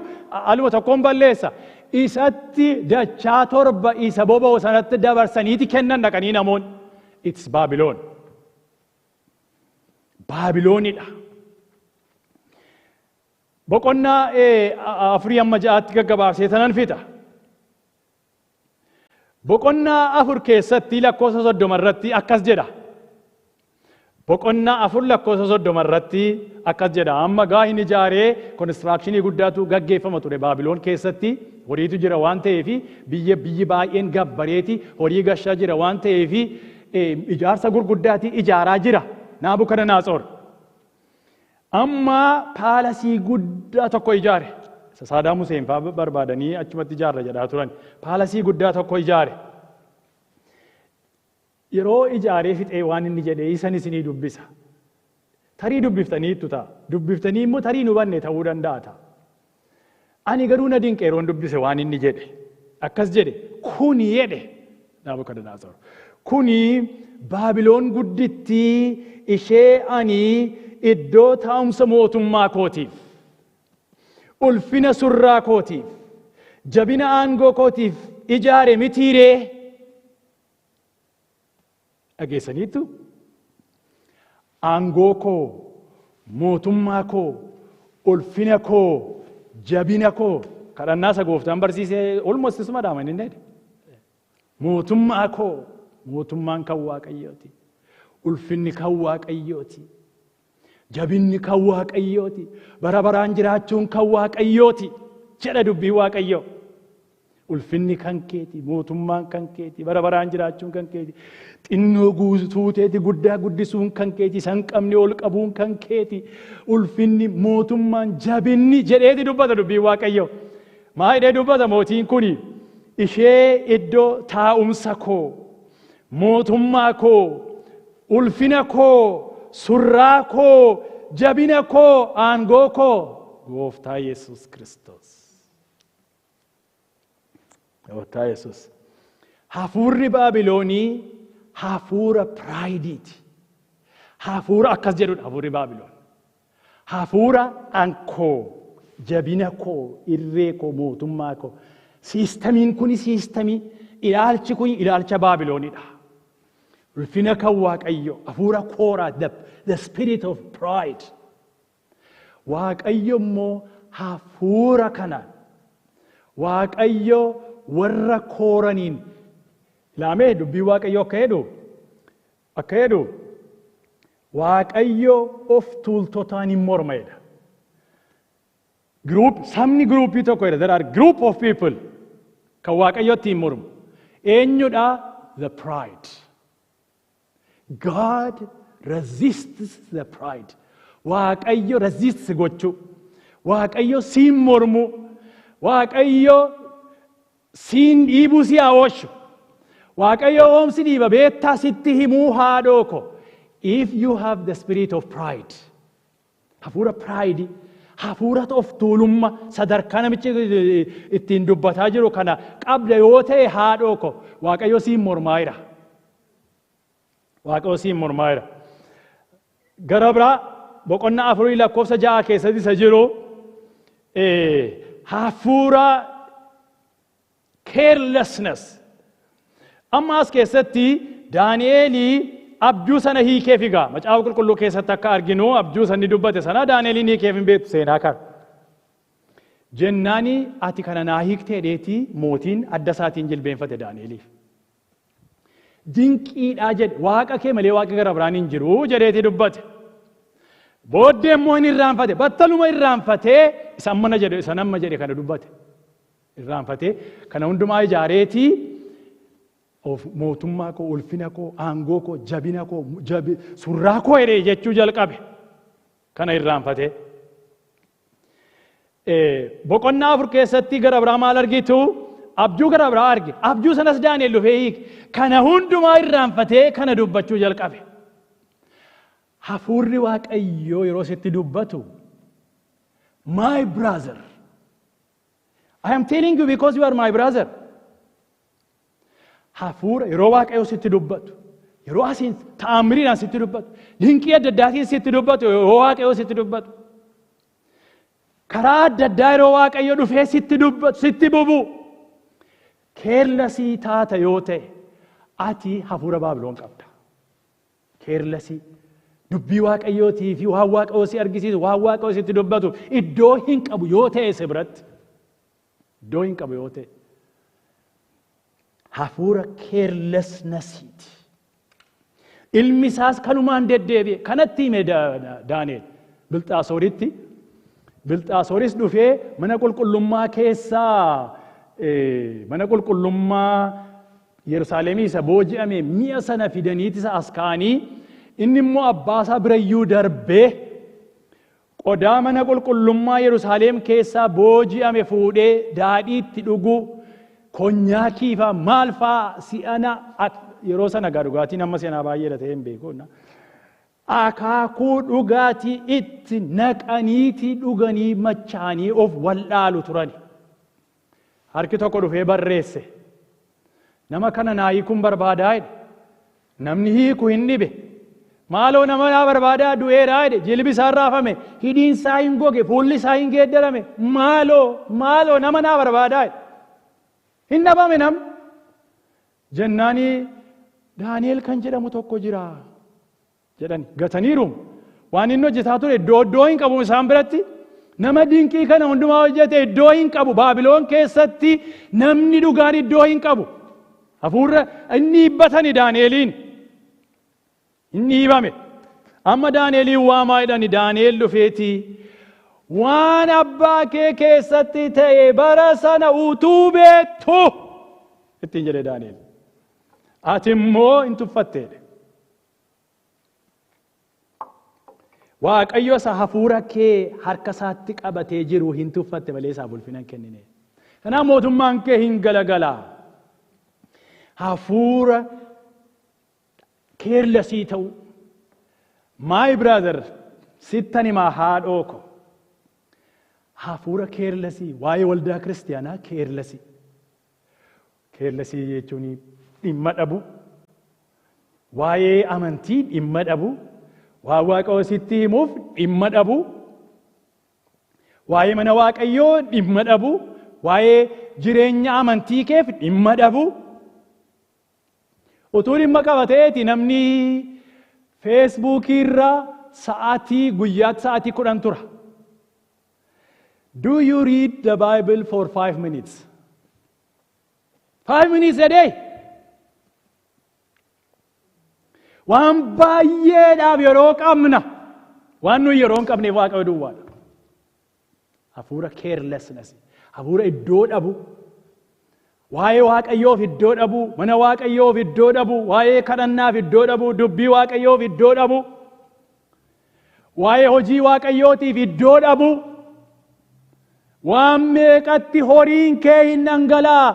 A: aluma tokkoon balleessa. Isatti dachaa torba isa boba'u sanatti dabarsaniiti kennan dhaqanii namoonni. It's Babylon. Baabiloonidha. Boqonnaa afurii amma ja'aatti gaggabaabsee tanan fixa. Boqonnaa 4 keessatti lakkoofsa 30 irratti akkas jedha. Boqonnaa 4 lakkoofsa 30 irratti akkas jedha. Amma gaa hin ijaaree, constructionii guddaatu gaggeeffama ture Baabiloon keessatti. Horiitu jira waan ta'eef, biyyi baay'een gabbareeti horii gashaa jira waan ta'eef, ijaarsa gurguddaati ijaaraa jira. Naabukadnaatsor. Amma palace guddaa tokko ijaare. Isa Saadaam Huseen fa'aa barbaadanii achumatti ijaarra jedhaa turan. Palace guddaa tokko ijaare. Yeroo ijaaree fixee waan inni jedhee isan isinii dubbisa. Tarii dubbiftaniittu ta'a. Dubbiftanii immoo tarii nu hubanne ta'uu danda'a ta'a. Ani garuu na dinqe yeroon dubbise waan inni jedhe. Akkas jedhe, "Kuni," jedhe Naabukadnezar. "Kuni Baabiloon guddittii ishee ani iddoo taa'umsa mootummaa kootiif, ulfina surraa kootiif, jabina aangoo kootiif ijaare mitiiree?" Dhageessaniittu? Aangoo koo, mootummaa koo, ulfina koo, jabina koo, kadhannaa isa Gooftaan barsiisee almost isuma dhaama inni jedhe. Mootummaa koo, mootummaan kan Waaqayyooti. Ulfinni kan Waaqayyooti. Jabinni kan Waaqayyooti. Bara baraan jiraachuun kan Waaqayyooti jedha dubbii Waaqayyoo. Ulfinni kan keeti, mootummaan kan keeti, bara baraan jiraachuun kan keeti. Xinnoo guutuuteeti guddaa guddisuun kan keeti, san qabne ol qabuun kan keeti. Ulfinni, mootummaan, jabinni jedheeti dubbata dubbii Waaqayyoo. Maa jedhee dubbata mootiin kuni? Ishee iddoo taa'umsa koo, mootummaa koo, ulfina koo, surraa koo, jabina koo, aangoo koo, Gooftaa Yesuus Kiristoos. Gooftaa Yesuus. Hafuurri Baabiloonii hafuura prideiiti. Hafuura akkas jedhudha hafuurri Baabiloon. Hafuura ankoo, jabina koo, irree koo, mootummaa koo. Systemiin kuni systemii, ilaalchi kun ilaalcha Baabiloonidha. Ulfina kan Waaqayyo, hafuura kooraa, the spirit of pride. Waaqayyo immoo hafuura kana, Waaqayyo warra kooraniin ilaamee dubbii Waaqayyo akka jedhu, Waaqayyo of tuultotaan hin morma jedha. Group, sabni groupii tokko jedha. There are group of people kan Waaqayyo ittiin mormu. Eenyudha? The pride. God resists the pride. Waaqayyo resists gochuu. Waaqayyo siin mormu. Waaqayyo siin dhiibuu si haa oolchu. Waaqayyo oomsi dhiiba beektaa sitti himuu, haadhoo ko. If you have the spirit of pride. Hafuura pride, hafuura of tuulummaa sadarkaa namichi ittiin dubbataa jiru kana qabda yoo ta'e, haadhoo ko, Waaqayyo siin mormaa jira. Waaqayyo siin mormaa jira. Gara biraa boqonnaa 4 lakkoofsa 6 keessatti isa jiru hafuura carelessness. Amma as keessatti Daani'eelii abjuu sana hiikee figaa. Macaafa Qulqulluu keessatti akka arginu, abjuu sanni dubbate sana Daani'eeliin hiikeef hin beektu seenaa kana. Jennaani ati kana naa hiiktee dheetii mootiin adda isaatiin jilbeenfate Daani'eliif. Dinqiidhaa jedhe, Waaqa kee malee Waaqa gara biraan hin jiru jedheeti dubbate. Booddee immoo hin irraanfate, battaluma irraanfatee isa ammana jedhe, isa namma jedhe kana dubbate. Irraanfatee kana hundumaa ijaareetii of mootummaa koo, ulfina koo, aangoo koo, jabina koo, surraa koo jedhee jechuu jalqabe. Kana irraanfatee. Boqonnaa 4 keessatti gara biraa maal argitu? Abjuu gara biraa arge. Abjuu sanas Daani'el dhufee hiike. Kana hundumaa irraanfatee kana dubbachuu jalqabe. Hafuurri Waaqayyoo yeroo sitti dubbatu, my brother, I am telling you because you are my brother. Hafuura yeroo Waaqayyoo sitti dubbatu, yeroo asiin ta'amiriidhaan sitti dubbatu, dinqii adda addaatiin sitti dubbatu, yeroo Waaqayyoo sitti dubbatu, karaa adda addaa yeroo Waaqayyo dhufee sitti dubbatu, sitti bubu, carelessii taata yoo ta'e, ati hafuura Baabiloon qabda. Carelessii. Dubbii Waaqayyootii fi waan Waaqayyoo si argisiisu, waan Waaqayyoo sitti dubbatu iddoo hin qabu yoo ta'e, si biratti iddoo hin qabu yoo ta'e, hafuura carelessnessiiti. Ilmi isaas kanumaan deddeebi'e. Kanatti hime Daani'el Bilxaasooritti. Bilxaasooris dhufee mana qulqullummaa keessaa, mana qulqullummaa Yerusaalemii isa booji'ame mi'a sana fidaniiti isa as ka'anii, inni immoo abbaa isaa birayyuu darbee Qodaa mana qulqullummaa Yerusaalem keessaa booji'ame fuudhee daadhii itti dhuguu, konyaakii faa maal faa si'ana yeroo sana gaa dhugaatiin amma si'anaa baay'eedha ta'ee hin beeku. Akaakuu dhugaatii itti naqaniitii dhuganii machaanii of wallaalu turani. Harki tokko dhufee barreesse. Nama kana naa hiikuun barbaadaa jedhe. Namni hiiku hin dhibe. Maaloo, nama naa barbaadaa, du'eeraa jedhe. Jilbi isaa raafame. Hidhiin isaa hin goge. Fuulli isaa hin geeddarame. Maaloo, maaloo, nama naa barbaadaa jedhe. Hin dhabame namni. Jennaanii Daani'el kan jedhamu tokko jira jedhani gataniiru. Waan inni hojjetaa ture iddoo hin qabu isaan biratti. Nama dinqii kana hundumaa hojjete iddoo hin qabu. Baabiloon keessatti namni dhugaan iddoo hin qabu. Hafuurra inni hiibbatani Daani'eliin. Inni hiibame. Amma Daani'eliin waamaa jedhani. Daani'el dhufeetii, "Waan abbaa kee keessatti ta'e bara sana utuu beektu," ittiin jedhe Daani'el. "Ati immoo hin tuffatteedha. Waaqayyo isa hafuura kee harka isaatti qabatee jiru hin tuffatte malee isaaf ulfina hin kennine. Kanaaf mootummaan kee hin galagala." Hafuura careless ta'u. My brother, sittan himaa, haadhoo ko. Hafuura careless, waa'ee waldaa kiristiyaanaa careless. Careless jechuun dhimma dhabu. Waa'ee amantii dhimma dhabu. Waa Waaqayyo sitti himuuf dhimma dhabu. Waa'ee mana Waaqayyoo dhimma dhabu. Waa'ee jireenya amantii keef dhimma dhabu. Utuu dhimma qabateeti namni Feesbuukii irra sa'aatii guyyaatti sa'aatii 10 tura. Do you read the Bible for 5 minutes? 5 minutes a day. Waan baay'eedhaaf yeroo qabna. Waan nuyi yeroo hin qabneef Waaqayyo duwwaadha. Hafuura carelessness, hafuura iddoo dhabu, waa'ee Waaqayyoof iddoo dhabu, mana Waaqayyoof iddoo dhabu, waa'ee kadhannaaf iddoo dhabu, dubbii Waaqayyoof iddoo dhabu, waa'ee hojii Waaqayyootiif iddoo dhabu. Waan meeqatti horiin kee hin dhangalaa.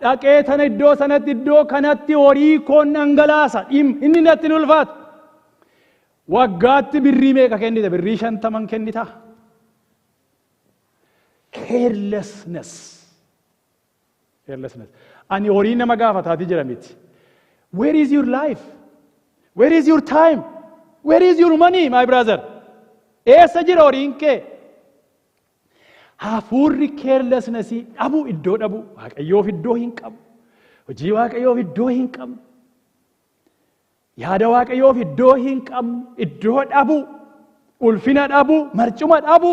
A: Dhaqee tana iddoo sanatti, iddoo kanatti horii koon dhangalaasa. Inni natti hin ulfaatu. Waggaatti birrii meeqa kennita? Birrii 50 kennita? Carelessness. Carelessness. Ani horii nama gaafataatii jira miti. Where is your life? Where is your time? Where is your money, my brother? Eessa jira horiin kee? Hafuurri carelessness dhabu, iddoo dhabu, Waaqayyoof iddoo hin qabu. Hojii Waaqayyoof iddoo hin qabnu. Yaada Waaqayyoof iddoo hin qabnu. Iddoo dhabu. Ulfina dhabu. Marcuma dhabu.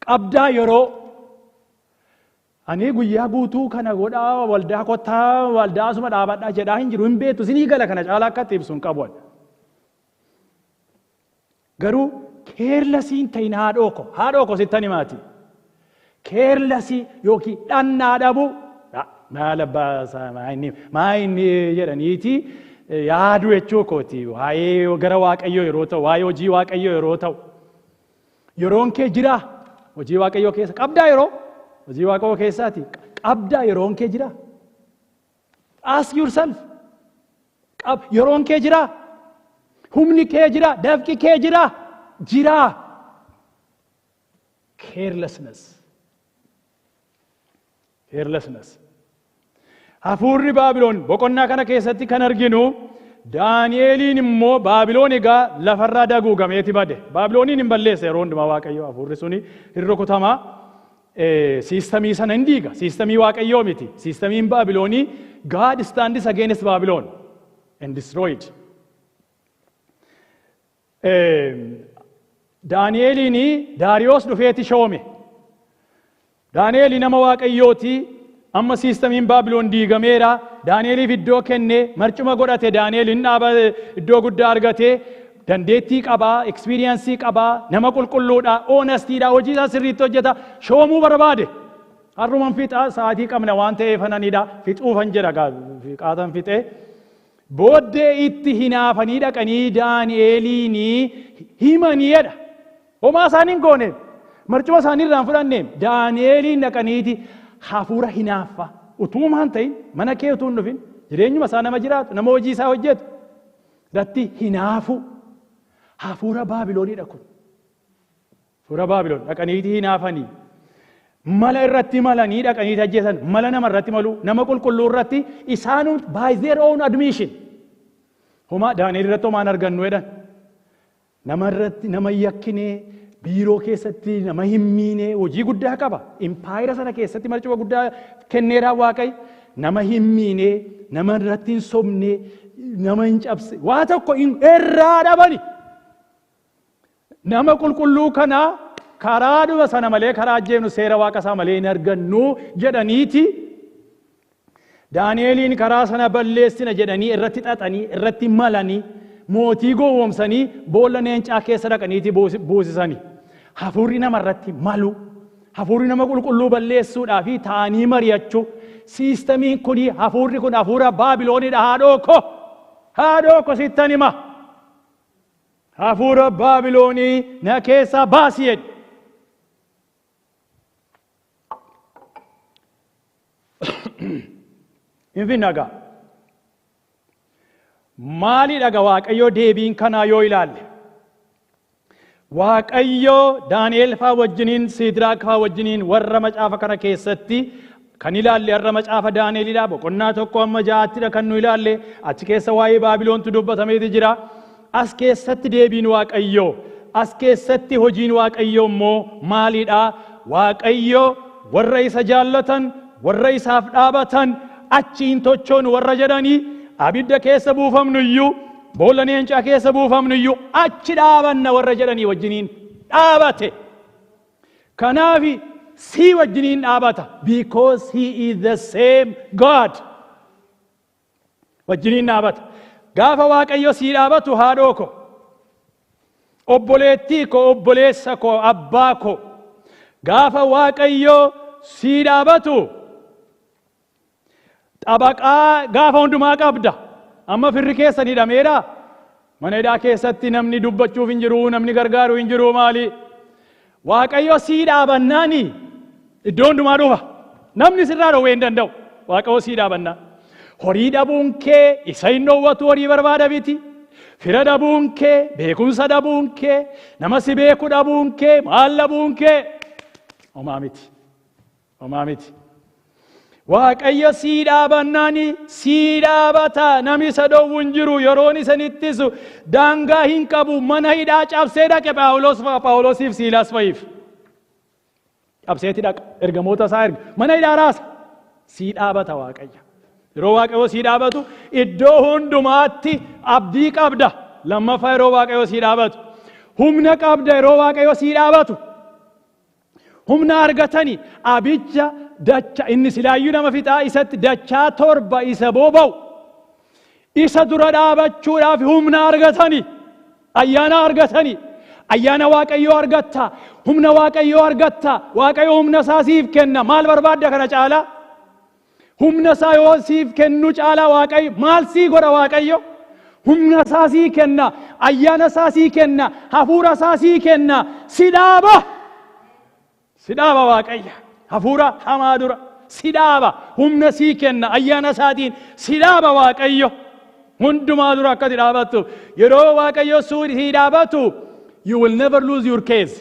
A: Qabdaa yeroo. Ani guyyaa guutuu kana godhaa, waldaa kottaa, waldaa asuma dhaabadhaa jedhaa hin jiru, hin beektu, sinii gala, kana caalaa akka itti ibsu hin qabu. Garuu careless hin ta'in, haadhoo ko, haadhoo ko, sittan himaati. Careless yookiin dhannaa dhabu, maal abbaa maa inni jedhaniiti yaadu jechuu kooti. Waa'ee gara Waaqayyoo yeroo ta'u, waa'ee hojii Waaqayyoo yeroo ta'u. Yeroon kee jiraa? Hojii Waaqayyoo keessa qabdaa yeroo? Hojii Waaqayyoo keessaati qabdaa, yeroon kee jiraa? Ask yourself. Qab, yeroon kee jiraa? Humni kee jiraa? Dafqi kee jiraa? Jiraa. Carelessness. Carelessness. Hafuurri Baabiloon boqonnaa kana keessatti kan arginu, Daani'eliin immoo Baabiloon egaa lafarraa daguugameeti bade. Baabilooniin hin balleessa yeroo hundumaa Waaqayyo, hafuurri suni hin rukutamaa. System sana hin diiga. System Waaqayyoo miti. Systemiin Baabiloonii, God stands against Babylon and destroyed. Daani'eliin Daariyoos dhufeeti shoome. Daani'eli nama Waaqayyooti. Amma systemiin Baabiloon diigameera. Daani'eliif iddoo kenne, marcuma godhate. Daani'el hin dhaaba, iddoo guddaa argate. Dandeettii qabaa, experience qabaa, nama qulqulluudha, honestiidha, hojii isaa sirriitti hojjeta. Shoomuu barbaade. Har'uman fixaa, sa'aatii qabna waan ta'eef ananidha. Fixuufan jedha, qaatan fixee. Booddee itti hinaafanii dhaqanii Daani'eliin himaniidha. Homaa isaanii hin goone. Marcuma isaanii irraa hin fudhanne. Daani'eeliin dhaqaniiti hafuura hinaaffaa. Utuu maan ta'in, mana kee utuu hin dhufin, jireenyuma isaa nama jiraatu, nama hojii isaa hojjetu irratti hinaafu. Hafuura Baabilooniidha kun. Hafuura Baabiloon dhaqaniiti hinaafanii. Mala irratti malanii dhaqaniiti ajjeesan. Mala nama irratti malu, nama qulqulluu irratti isaanuu by their own admission. Homaa Daani'el irratti homaan argannu jedhan. Nama irratti nama yakkinee, biiroo keessatti nama hin miine, hojii guddaa qaba. Impaayira sana keessatti marcuma guddaa kenneeraa Waaqayyo. Nama hin miine, nama irratti hin sobne, nama hin cabse, waa tokko irraa dhabani. Nama qulqulluu kana karaadhuma sana malee karaa ajjeefnu seera Waaqa isaa malee hin argannu jedhaniiti. Daani'eliin karaa sana balleessina jedhanii irratti xaxanii, irratti malanii, mootii gowwoomsanii boolla leencaa keessa dhaqaniiti buusisanii. Hafuurri nama irratti malu, hafuurri nama qulqulluu balleessuudhaa fi ta'anii mari'achuu. Systemiin kun, hafuurri kun hafuura Baabiloonidha, haadhoo ko. Haadhoo ko, sittan hima. Hafuura Baabiloonii na keessaa baasi jedhi. Hin finna egaa. Maali dhaga Waaqayyoo deebiin kanaa yoo ilaalle? Waaqayyoo Daani'el faa wajjiniin, Siidiraak faa wajjiniin, warra macaafa kana keessatti kan ilaalle har'a macaafa Daani'elidha. Boqonnaa 1 hamma 6ttidha kan nu ilaalle. Achi keessa waa'ee Baabiloontu dubbatameeti jira. As keessatti deebiin Waaqayyoo, as keessatti hojiin Waaqayyoo immoo maalidha? Waaqayyo warra isa jaallatan, warra isaaf dhaabatan, achi hin tochoonu warra jedhanii, abidda keessa buufamnu iyyuu, boolla leencaa keessa buufamnu iyyuu achi dhaabanna warra jedhanii wajjiniin dhaabate. Kanaaf sii wajjiniin dhaabata. Because he is the same God. Wajjiniin dhaabata. Gaafa Waaqayyo sii dhaabatu, haadhoo ko, obboleettii ko, obboleessa ko, abbaa ko, gaafa Waaqayyo sii dhaabatu xabaqaa gaafa hundumaa qabda. Amma firri keessan hidhameedha. Mana hidhaa keessatti namni dubbachuuf hin jiru, namni gargaaru hin jiru, maali? Waaqayyo sii dhaabannaani iddoo hundumaa dhufa. Namni sirraa dhowwee hin danda'u. Waaqayyo sii dhaabannaa. Horii dhabuun kee isa hin dhoowwatu, horii barbaada miti. Fira dhabuun kee, beekumsa dhabuun kee, nama si beeku dhabuun kee, maal dhabuun kee homaa miti. Homaa miti. Waaqayyo sii dhaabannaani sii dhaabata, namni isa dhowwu hin jiru. Yeroon isan ittisu daangaa hin qabu. Mana hidhaa cabsee dhaqe Phaawulos Phaawulosiif Siilaas fa'iif. Cabseeti dhaqa, ergamoota isaa erga, mana hidhaa raasa. Sii dhaabata Waaqayyo. Yeroo Waaqayyo sii dhaabatu iddoo hundumaatti abdii qabda. Lammaffaa, yeroo Waaqayyo sii dhaabatu humna qabda. Yeroo Waaqayyo sii dhaabatu humna argatanii abidda dacha inni silaayyuu nama fixaa isatti dachaa torba isa boba'u isa dura dhaabachuudhaaf humna argatanii, ayyaana argatanii. Ayyaana Waaqayyoo argatta, humna Waaqayyoo argatta. Waaqayyo humna isaa siif kenna. Maal barbaadda kana caalaa? Humna isaa yoo siif kennu caalaa Waaqayyo maal sii godha? Waaqayyo humna isaa sii kenna, ayyaana isaa sii kenna, hafuura isaa sii kenna. Si dhaaba, si dhaaba Waaqayyo. Hafuura hamaa dura si dhaaba, humna sii kenna, ayyaana isaatiin si dhaaba Waaqayyo. Hundumaa dura akkati dhaabattu. Yeroo Waaqayyo sii dhaabatu you will never lose your case.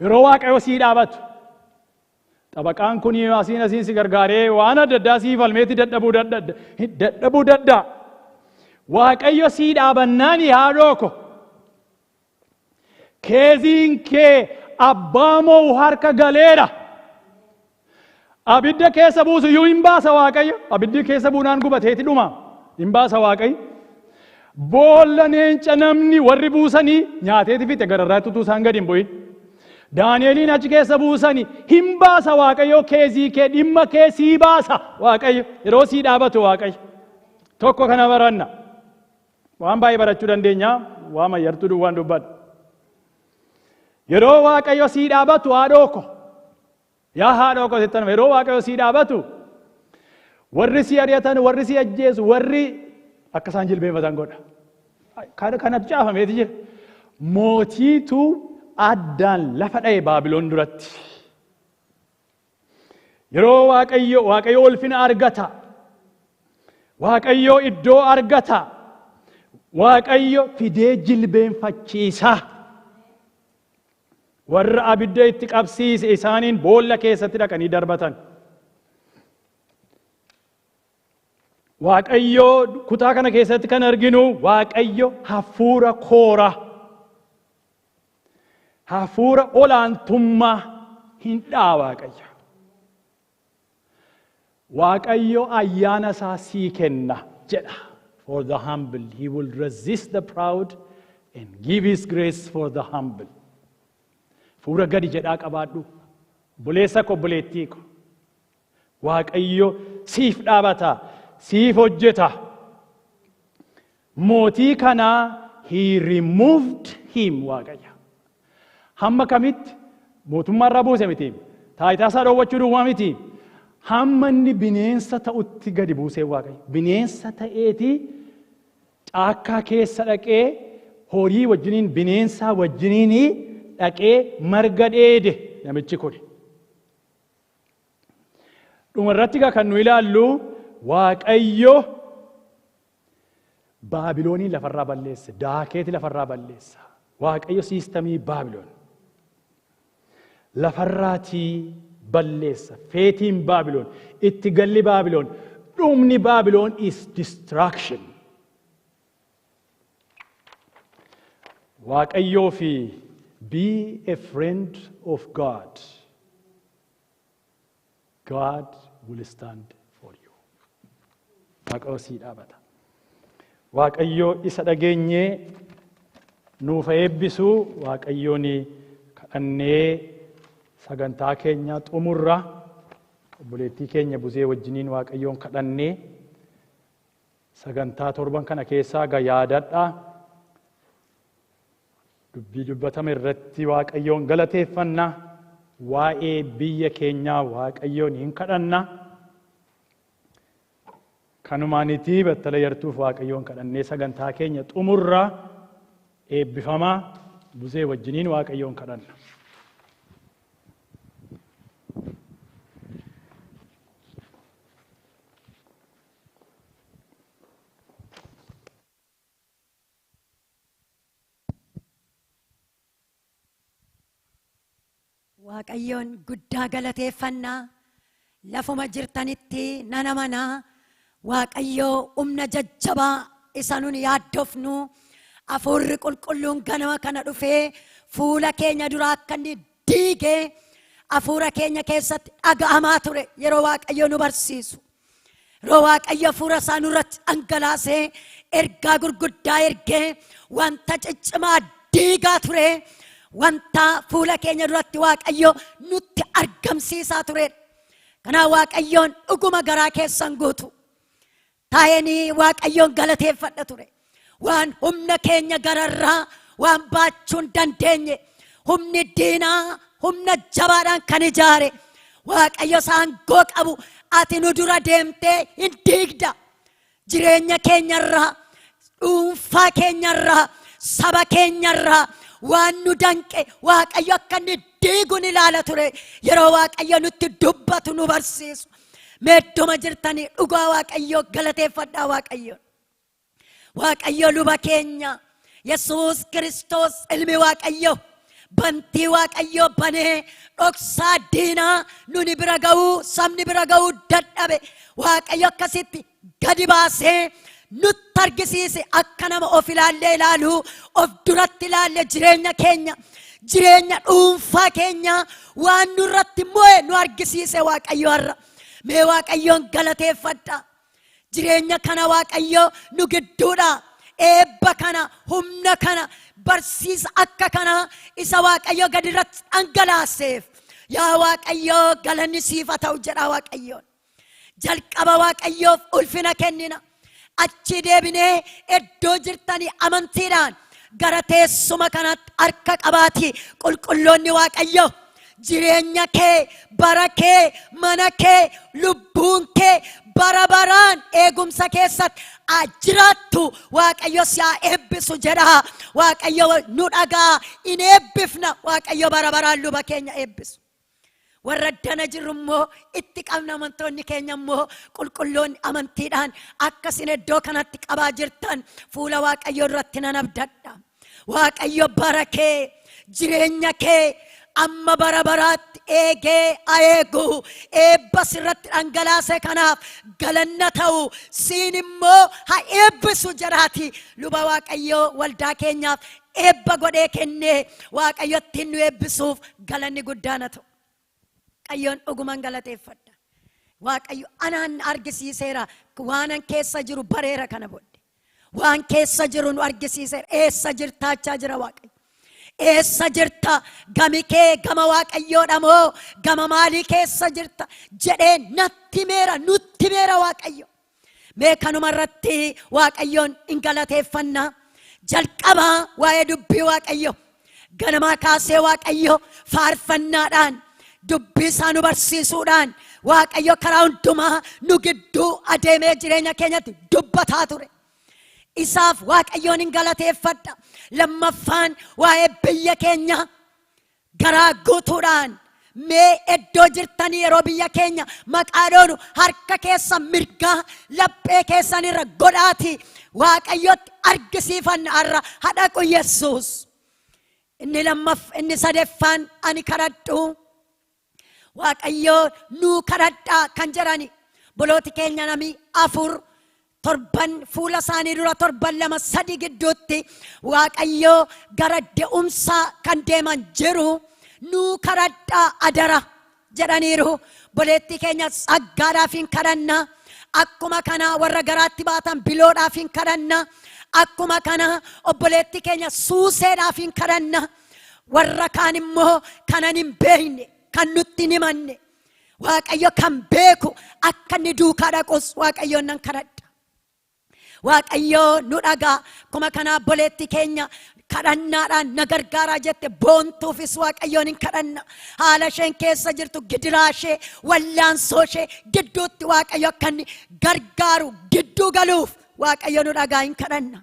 A: Yeroo Waaqayyo sii dhaabatu xabaqaan kun asiin asiin si gargaaree waan adda addaa sii falmeetti dadhabuu danda'a. Waaqayyo sii dhaabannaani, haadhoo ko, caseiin kee abbaa moo'u harka galeera. Abidda keessa buusu iyyuu hin baasa Waaqayyo. Abiddi keessa buunaan gubateeti dhuma. Hin baasa Waaqayyo. Boolla leenca namni warri buusanii nyaateeti fixe gararraatti utuu isaan gadi hin bu'in. Daani'eliin achi keessa buusanii hin baasa Waaqayyo. Case kee, dhimma kee sii baasa Waaqayyo yeroo sii dhaabatu Waaqayyo. Tokko kana baranna. Waan baay'ee barachuu dandeenya, waan mayyartuu duwwaan dubbadha. Yeroo Waaqayyo sii dhaabatu, haadhoo ko, yaa haadhoo ko, sittan, yeroo Waaqayyo sii dhaabatu warri si ari'atan, warri si ajjeesu, warri akka isaan jilbeenfatan godha. Kanatu caafameeti jira. Mootiitu addaan lafa dha'e Baabiloon duratti. Yeroo Waaqayyo Waaqayyo ulfina argata. Waaqayyo iddoo argata. Waaqayyo fidee jilbeenfachiisa. Warra abidda itti qabsiise isaaniin boolla keessatti dhaqanii darbatan. Waaqayyo kutaa kana keessatti kan arginu Waaqayyo hafuura koora, hafuura olaantummaa hin dha'a Waaqayyo. Waaqayyo ayyaana isaa sii kenna jedha. For the humble, he will resist the proud and give his grace for the humble. Hafuura gadi jedhaa qabaadhu. Obboleessa ko, obboleettii ko. Waaqayyo siif dhaabata, siif hojjeta. Mootii kanaa he removed him Waaqayyo. Hamma kamitti mootummaa irraa buuse miti. Taayitaa isaa dhoowwachuu duwwaa miti. Hamma inni bineensa ta'utti gadi buusee Waaqayyo. Bineensa ta'eeti caakkaa keessa dhaqee horii wajjiniin, bineensaa wajjiniin dhaqee marga dheede namichi kun. Dhumarratti egaa kan nu ilaallu, Waaqayyo Baabiloonii lafarraa balleesse, daakeeti lafarraa balleessa. Waaqayyo systemii Baabiloon lafarraatii balleessa. Fateiin Baabiloon, itti galli Baabiloon, dhumni Baabiloon is destruction. Waaqayyoo fi be a friend of God. God will stand for you. Waaqayyo sii dhaabata. Waaqayyo isa dhageenyee nuuf eebbisu. Waaqayyoon kadhannee sagantaa keenya xumurra. Obboleettii keenya Buzee wajjiniin Waaqayyoon kadhannee sagantaa torban kana keessaa ga yaadadha. Dubbii dubbatame irratti Waaqayyoon galateeffanna. Waa'ee biyya keenyaa Waaqayyoon hin kadhanna. Kanumaanitii battala yartuuf Waaqayyoon kadhannee sagantaa keenya xumurra. Eebbifamaa. Buzee wajjiniin Waaqayyoon kadhanna.
B: Waaqayyoon guddaa galateeffannaa. Lafuma jirtanitti nan amanaa, Waaqayyoo humna jajjabaa isa nun yaaddofnu, hafuurri qulqulluun ganama kana dhufee fuula keenya duraa akka inni diigee hafuura keenya keessatti dhaga'amaa ture yeroo Waaqayyo nu barsiisu. Yeroo Waaqayyo hafuura isaa nurratti dhangalaasee ergaa gurguddaa ergee wanta ciccimaa diigaa ture, wanta fuula keenya duratti Waaqayyo nutti argamsiisaa ture. Kanaaf Waaqayyoon dhuguma garaa keessan guutu. Taa'eenii Waaqayyoon galateeffadha ture. Waan humna keenya gararraa, waan baachuu hin dandeenye, humni diinaa humna jabaadhaan kan ijaare, Waaqayyo aangoo qabu, ati nu dura deemtee hin diigda. Jireenya keenyarraa, dhuunfaa keenyarraa, saba keenyarraa waan nu danqe Waaqayyo akka inni diigu ni ilaala ture yeroo Waaqayyo nutti dubbatu, nu barsiisu. Mee iddoma jirtanii dhugaa Waaqayyo galateeffadhaa Waaqayyoon. Waaqayyo luba keenya Yesuus Kiristoos ilmi Waaqayyo bantii Waaqayyo banee dhoksaa diinaa nuni bira ga'uu, sabni bira ga'uu dadhabe, Waaqayyo akkasitti gadi baasee nutti argisiise. Akka nama of ilaallee ilaaluu, of duratti ilaalle, jireenya keenya, jireenya dhuunfaa keenya waan nurratti mo'e nu argisiise Waaqayyo har'a. Mee Waaqayyoon galateeffadha. Jireenya kana Waaqayyo nu gidduudha. Eebba kana, humna kana, barsiisa akka kana isa Waaqayyo gadi irratti dhangalaaseef. Yaa Waaqayyo, galanni siif haa ta'u jedha Waaqayyoon. Jalqaba Waaqayyoof ulfina kennina. Achi deebinee iddoo jirtanii amantiidhaan gara teessuma kanatti harka qabaatii qulqulloonni Waaqayyo Jireenya kee, bara kee, mana kee, lubbuun kee bara baraan eegumsa keessatti haa jiraattu. Waaqayyo si haa eebbisu jedha. Waaqayyo nu dhagaa in eebbifna. Waaqayyo bara baraan luba keenya eebbisu. Warra dana jirru immoo itti qabna. Amantoonni keenya immoo qulqulloonni amantiidhaan akkasin iddoo kanatti qabaa jirtan fuula Waaqayyo irratti nan abdadha. Waaqayyo bara kee, jireenya kee amma bara baraatti eegee haa eegu. Eebba sirratti dhangalaase kanaaf galanna ta'u, siin immoo haa eebbisu jedhaati. Luba Waaqayyo waldaa keenyaaf eebba godhee kennee Waaqayyo ittiin nu eebbisuuf galanni guddaan haa ta'u. Waaqayyoon dhuguman galateeffadha. Waaqayyo anaan argisiiseera. Waanan keessa jiru bareera kana booddee. Waan keessa jiru nu argisiiseera. Eessa jirtaachaa jira Waaqayyo? Eessa jirta? Gami kee gama Waaqayyoodha moo gama maalii keessa jirta? Jedhee natti meera, nutti meera Waaqayyo. Mee kanuma irratti Waaqayyoon hin galateeffannaa. Jalqabaa waa'ee dubbii Waaqayyo. Ganamaa kaasee Waaqayyo faarfannaadhaan, dubbii isaa nu barsiisuudhaan, Waaqayyo karaa hundumaa nu gidduu adeemee jireenya keenyatti dubbataa ture. Isaaf Waaqayyoon hin galateeffadha. Lammaffaan waa'ee biyya keenya garaa guutuudhaan mee iddoo jirtanii yeroo biyya keenya maqaa dhoonu harka keessa mirgaa laphee keessan irra godhaati Waaqayyotti argisiifanna har'a hadhaqu Yesuus. Inni lammaff, inni sadeeffaan ani kadhadhu, Waaqayyo nuu kadhadhaa kan jedhani bolooti keenya nami afur torban fuula isaanii dura torban 2-3 gidduutti Waaqayyo gara de'umsaa kan deeman jiru, nuu kadhadhaa adara jedhaniiru. Boleettii keenya tsaggaadhaaf hin kadhanna. Akkuma kana warra garaatti baatan biloodhaaf hin kadhanna. Akkuma kana obboleettii keenya suuseedhaaf hin kadhanna. Warra kaan immoo kanan hin beekne, kan nutti hin himanne, Waaqayyo kan beeku akka inni duukaa dhaqus Waaqayyoon nan kadhadha. Waaqayyo nu dhagaa. Akkuma kana obboleettii keenya kadhannaadhaan na gargaaraa jette boontuufis Waaqayyoon hin kadhanna. Haala isheen keessa jirtu, gidiraa ishee, wallaansoo ishee gidduutti Waaqayyo akka inni gargaaru, gidduu galuuf Waaqayyo nu dhagaa hin kadhanna.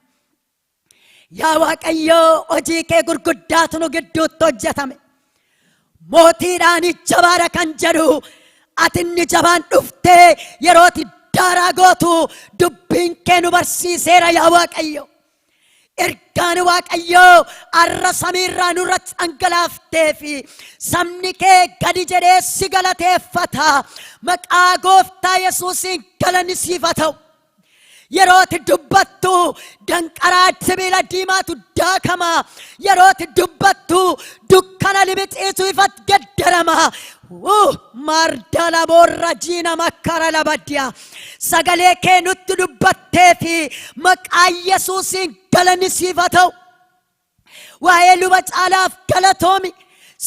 B: Yaa Waaqayyo, hojii kee gurguddaatu nu gidduutti hojjetame. Mootiidhaan jabaadha kan jedhu ati inni jabaan dhuftee yerooti daaraa gootu dubbiin kee nu barsiiseera, yaa Waaqayyo. Ergaan Waaqayyo arra samiirraa nurratti dhangalaaftee fi sabni kee gadi jedhee si galateeffata. Maqaa Gooftaa Yesuusiin galanni siif haa ta'u. Yerooti dubbattu danqaraa sibiila diimaatu daakama. Yerooti dubbattu dukkana libixiitu ifatti geddarama. Maardala boorra jiina makkara labaddiya. Sagalee kee nutti dubbattee fi maqaa Yesuusiin galanni siif haa ta'u. Waa'ee luba caalaaf galatoomi.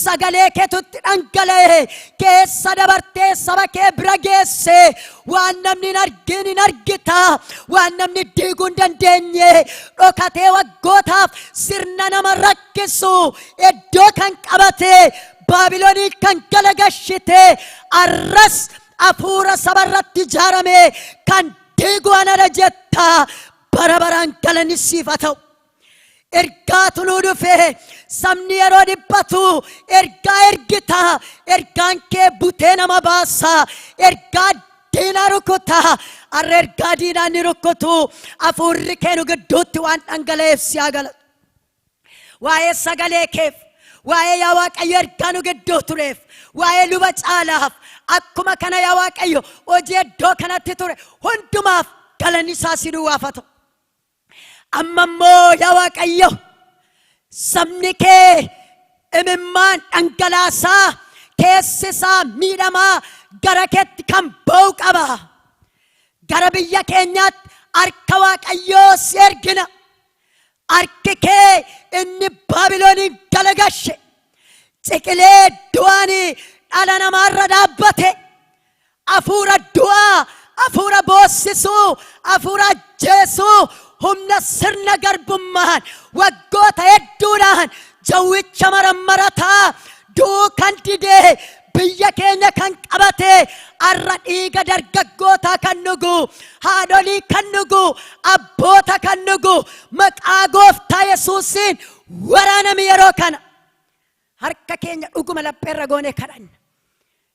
B: Sagalee keetutti dhangala'e keessa dabartee saba kee bira geesse. Waan namni hin argin hin argita. Waan namni diiguu hin dandeenye dhokatee waggootaaf sirna nama rakkisu iddoo kan qabate, Baabilonii kan galagashite, arras hafuura saba irratti ijaarame kan diigu anadha jetta. Bara baraan galanni siif haa ta'u. Ergaatu nuu dhufe. Sabni yeroo dhiphatu ergaa ergita. Ergaan kee butee nama baasa. Ergaa diinaa rukuta. Har'a ergaa diinaa ni rukutu hafuurri kee nu gidduutti waan dhangala'eef si haa galatu. Waa'ee sagalee keef, waa'ee yaa Waaqayyo ergaa nu gidduu tureef, waa'ee luba caalaaf, akkuma kana yaa Waaqayyo hojii iddoo kanatti ture hundumaaf galanni isaa si duwwaaf haa ta'u. Amma immoo yaa Waaqayyo, sabni kee imimmaan dhangalaasaa, keessi isaa miidhamaa gara keetti kan ba'u qaba. Gara biyya keenyaatti harka Waaqayyoo si ergina. Harki kee inni Baabilooniin galagashe, ciqilee du'aanii dhala namaarra dhaabbate, hafuura du'aa, hafuura boossisuu, hafuura ajjeesuu, humna sirna garbummaan waggoota hedduudhaan jawwicha marammarataa Du'uu kan didee biyya keenya kan qabate, arra dhiiga dargaggootaa kan dhugu, haadholii kan dhugu, abboota kan dhugu, maqaa Gooftaa Yesuusiin waraanami. Yeroo kana harka keenya dhuguma lapheerra goone kadhanna.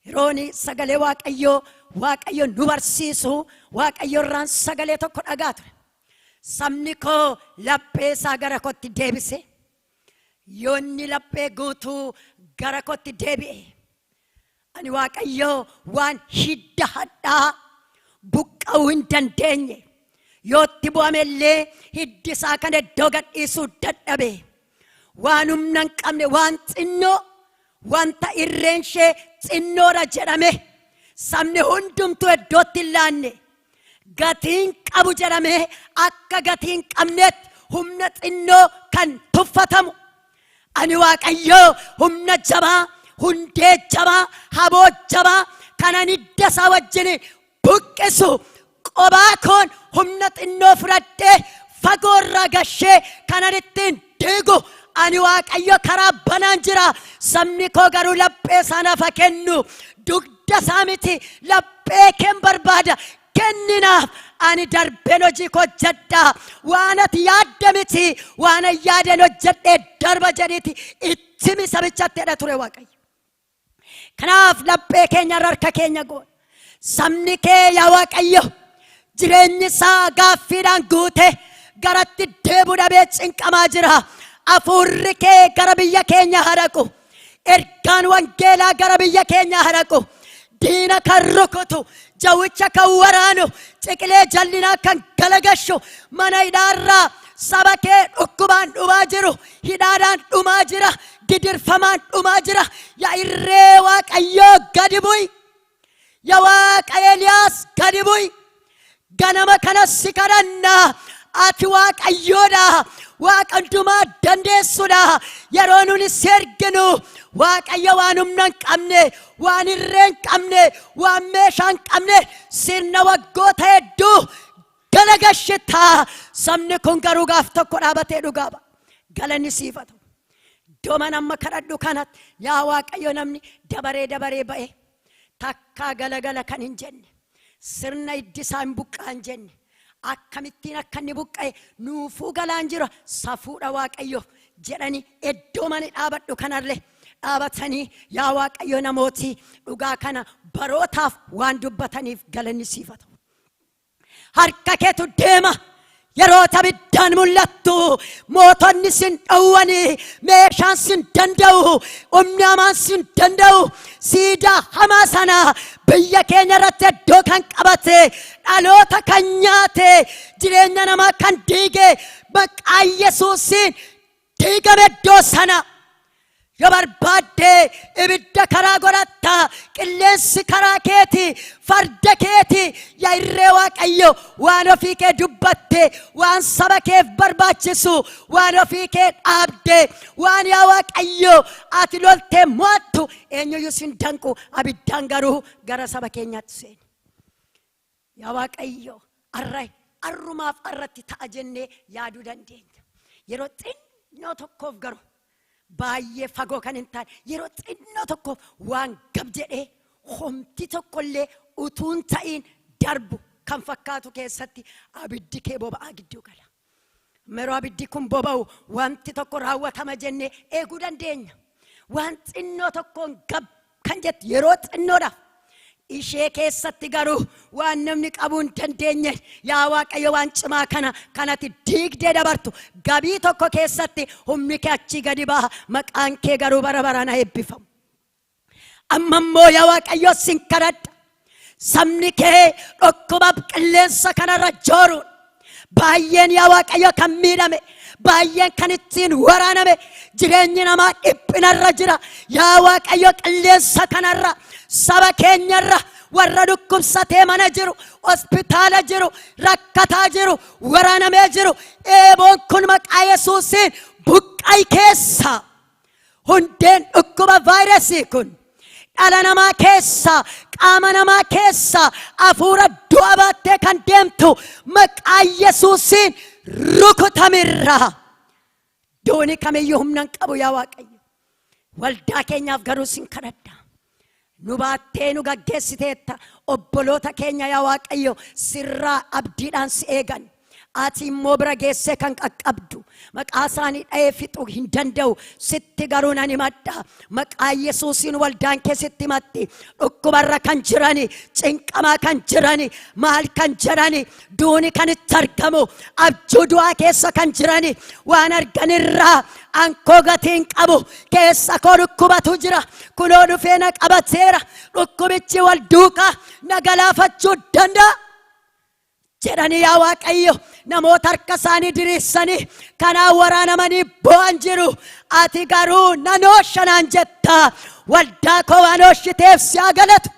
B: Yerooni sagalee Waaqayyoo, Waaqayyo nu barsiisu, Waaqayyo irraan sagalee tokko dhagaa ture. Sabni koo laphee isaa gara kootti deebise, yoonni laphee guutuu gara kootti deebi'e, ani Waaqayyo waan hidda hadhaa buqqa'uu hin dandeenye, yootti bu'ame illee hiddi isaa kan iddoo gadhiisuu dadhabe, waan humna hin qabne, waan xinnoo, wanta irreen ishee xinnoodha jedhame, sabni hundumtuu iddootti hin laanne, gatiin qabu jedhame, akka gatii hin qabneetti humna xinnoo kan tuffatamu, ani Waaqayyoo humna jabaa, hundee jabaa, haboo jabaa kanan hidda isaa wajjin buqqisu, qobaa koon humna xinnoo fudhadhee fagoo irraa gashee kanan ittiin diigu, ani Waaqayyo karaa banaan jira. Sabni koo garuu laphee isaa naaf haa kennu. Dugda isaa miti, laphee keen barbaada, kenninaaf, ani darbeen hojii koo hojjedha. Waan ati yaadde miti, waan an yaadeen hojjedhee darba jedhiiti ittimi sabichatti jedha ture Waaqayyo. Kanaaf laphee keenya irra harka keenya goona. Sabni kee, yaa Waaqayyo, jireenyi isaa gaaffiidhaan guute, garatti deebi'uu dhabee cinqamaa jira. Hafuurri kee gara biyya keenya haa dhaqu. Ergaan wangeelaa gara biyya keenya haa dhaqu. Diina kan rukutu, jawwicha kan waraanu, ciqilee jallinaa kan galagashu, mana hidhaarraa saba kee dhukkubaan dhumaa jiru, hidhaadhaan dhumaa jira, gidirfamaan dhumaa jira. Yaa irree Waaqayyoo, gadi bu'i. Yaa Waaqa Eeliyaas, gadi bu'i. Ganama kana si kadhanna. Ati Waaqayyoodha. Waaqa hundumaa dandeessudha. Yeroo nuni si erginu, Waaqayyo, waan humna hin qabne, waan irree hin qabne, waan meeshaa hin qabne, sirna waggoota hedduu galagashita. Sabni kun garuu gaaf tokko dhaabatee dhugaa ba'a. Galanni siif haa ta'u. Iddoo mana amma kadhadhu kanatti, yaa Waaqayyo, namni dabaree dabaree ba'e takkaa galagala kan hin jenne, sirna hiddi isaa hin buqqaa hin jenne, akkamittiin akka inni buqqa'e nuufuu galaan jira, safuudha Waaqayyo jedhanii, iddoo mani dhaabadhu kanallee dhaabatanii, yaa Waaqayyo, namooti dhugaa kana barootaaf waan dubbataniif galanni siif haa ta'u. Harka keetu deema. Yeroo abiddaan mul'attu mootonni sin dhowwani, meeshaan sin danda'u, humni hamaan sin danda'u. Siidaa hamaa sana biyya keenya irratti iddoo kan qabate, dhaloota kan nyaate, jireenya namaa kan diige, maqaa Yesuusiin diigame iddoo sana. Yoo barbaadde ibidda karaa godhatta, qilleensi karaa keeti, farda keeti. Yaa irree Waaqayyo, waan ofii kee dubbatte, waan saba keef barbaachisu, waan ofii kee dhaabde, waan, yaa Waaqayyo, ati loltee mo'attu, eenyuyyuu sin danqu. Abiddaan garuu gara saba keenyaatti seeni. Yaa Waaqayyo, arra arrumaaf arratti ta'a jennee yaaduu dandeenya. Yeroo xinnoo tokkoof garuu, baay'ee fagoo kan hin taane, yeroo xinnoo tokkoof waan gab jedhee homti tokkollee utuun ta'iin darbu kan fakkaatu keessatti abiddi kee boba'aa gidduu gala. Yeroo abiddi kun boba'u wanti tokko raawwatama jennee eeguu dandeenya. Waan xinnoo tokkoon gab kan jettu yeroo xinnoodhaaf. Ishee keessatti garuu waan namni qabuu hin dandeenye, yaa Waaqayyo, waan cimaa kana kanatti diigdee dabartu, gabii tokko keessatti humni kee achii gadi ba'a. Maqaan kee garuu bara baraan haa eebbifamu. Amma immoo, yaa Waaqayyo, sin kadhadha. Sabni kee dhukkubaaf qilleensa kanarra jooruun baay'een, yaa Waaqayyo, kan miidhame, baay'een kan ittiin waraaname, jireenyi namaa dhiphinarra jira. Yaa Waaqayyo, qilleensa kanarra, saba keenyarra, warra dhukkubsatee mana jiru, hospitaala jiru, rakkataa jiru, waraanamee jiru, eeboon kun maqaa Yesuusiin buqqai keessa. Hundeen dhukkuba vaayirasii kun dhala namaa keessa, qaama namaa keessa hafuura du'a baattee kan deemtu, maqaa Yesuusiin rukutamirra. Dooni kamiyyuu humna hin qabu, yaa Waaqayyo. Waldaa keenyaaf garuu sin kadhadha. Nu baattee nu gaggeessiteetta. Obboloota keenya, yaa Waaqayyo, sirraa abdiidhaan si eegan. Ati immoo bira geessee kan qaqqabdu. Maqaa isaanii dha'ee fixuu hin danda'u. Sitti garuu nan himadha. Maqaa Yesuusiin waldaan kee sitti himatti. Dhukkubarra kan jirani, cinqamaa kan jirani, maal kan jedhani, duuni kan itti argamu, abjuu du'aa keessa kan jirani, waan arganirraa ankoo gatiin qabu, keessa koo dhukkubatu jira. Kunoo dhufee na qabateera. Dhukkubichi wal duukaa na galaafachuu danda'a jedhanii, yaa Waaqayyo, namoota harka isaanii diriirsanii kanaan waraanamanii bo'an jiru. Ati garuu nan ooshanaan jetta. Waldaa koo waan ooshiteef si haa galatu.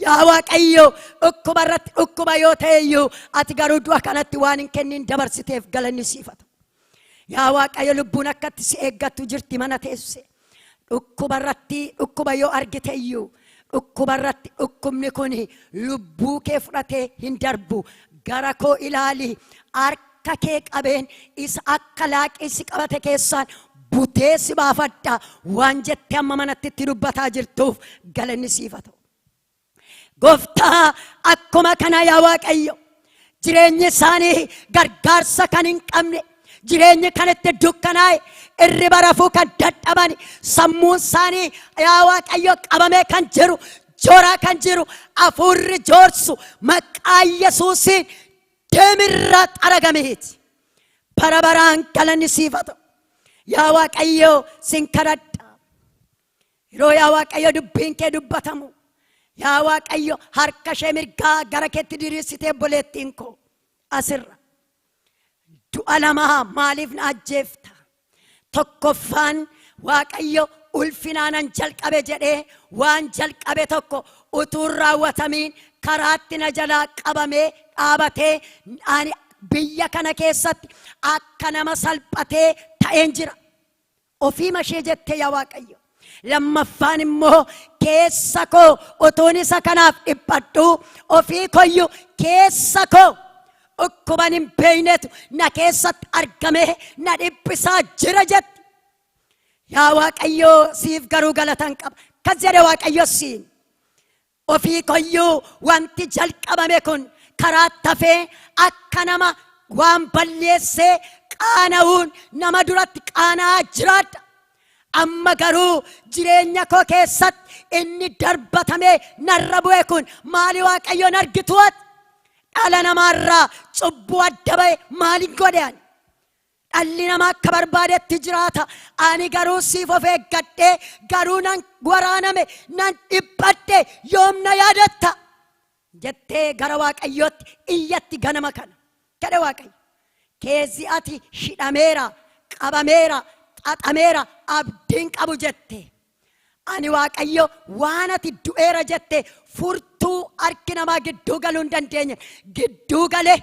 B: Yaa Waaqayyo, dhukkuba irratti dhukkuba yoo ta'e iyyuu, ati garuu du'a kanatti waan hin kennin dabarsiteef galanni siifata. Yaa Waaqayyo, lubbuun akkatti si eeggattu jirti mana teesse. Dhukkuba irratti dhukkuba yoo argite iyyuu, dhukkuba irratti dhukkubni kun lubbuu kee fudhatee hin darbu. Gara koo ilaali, harka kee qabeen isa akka laaqii si qabate keessaan butee si baafadha waan jettee amma manatti itti dubbataa jirtuuf galanni siif haa ta'u. Gooftaa, akkuma kana, yaa Waaqayyo, jireenyi isaanii gargaarsa kan hin qabne, jireenyi kan itti dukkanaa'e, irriba rafuu kan dadhaban, sammuun isaanii, yaa Waaqayyo, qabamee kan jiru, joraa kan jiru, hafuurri joorsu maqaa Yesuusiin deemirraa xaragameeti. Bara baraan galanni siif haa ta'u. Yaa Waaqayyo, sin kadhadha. Yeroo, yaa Waaqayyo, dubbiin kee dubbatamu, yaa Waaqayyo, harka ishee mirgaa gara keetti diriirsitee obboleettiin koo asirra. Du'a lamaa maaliif na ajjeefta? Tokkoffaan, Waaqayyo, ulfinaanan jalqabe jedhee waan jalqabe tokko utuu hin raawwatamiin karaatti na jalaa qabamee dhaabatee, ani biyya kana keessatti akka nama salphatee ta'een jira. Ofiima ishee jettee, yaa Waaqayyo. Lammaffaan immoo, keessa koo utuun isa kanaaf dhiphadhu, ofii koyyuu keessa koo dhukkuban hin beeynetu na keessatti argamee na dhiphisaa jira jetti. Yaa Waaqayyo, siif garuu galatan qaba. Kas jedhe Waaqayyo siin. Ofii koyyuu wanti jalqabame kun karaa tafee akka nama waan balleessee qaana'uun nama duratti qaana'aa jiraadha. Amma garuu jireenya koo keessatti inni darbatamee narra bu'e kun maali, Waaqayyoon argitu ati? Dhala namaarraa cubbuu adda ba'e maalin godhe ani? Dhalli namaa akka barbaadetti jiraata. Ani garuu siif of eeggadhee garuu nan waraaname, nan dhiphadhe, yoom na yaadatta? Jettee gara Waaqayyootti iyyatti ganama kana. Jedhe Waaqayyo. Keessi ati hidhameera, qabameera, xaxameera, abdiin qabu jette. Ani Waaqayyo waan ati du'eera jette furtuu harki namaa gidduu galuu hin dandeenye gidduu galee,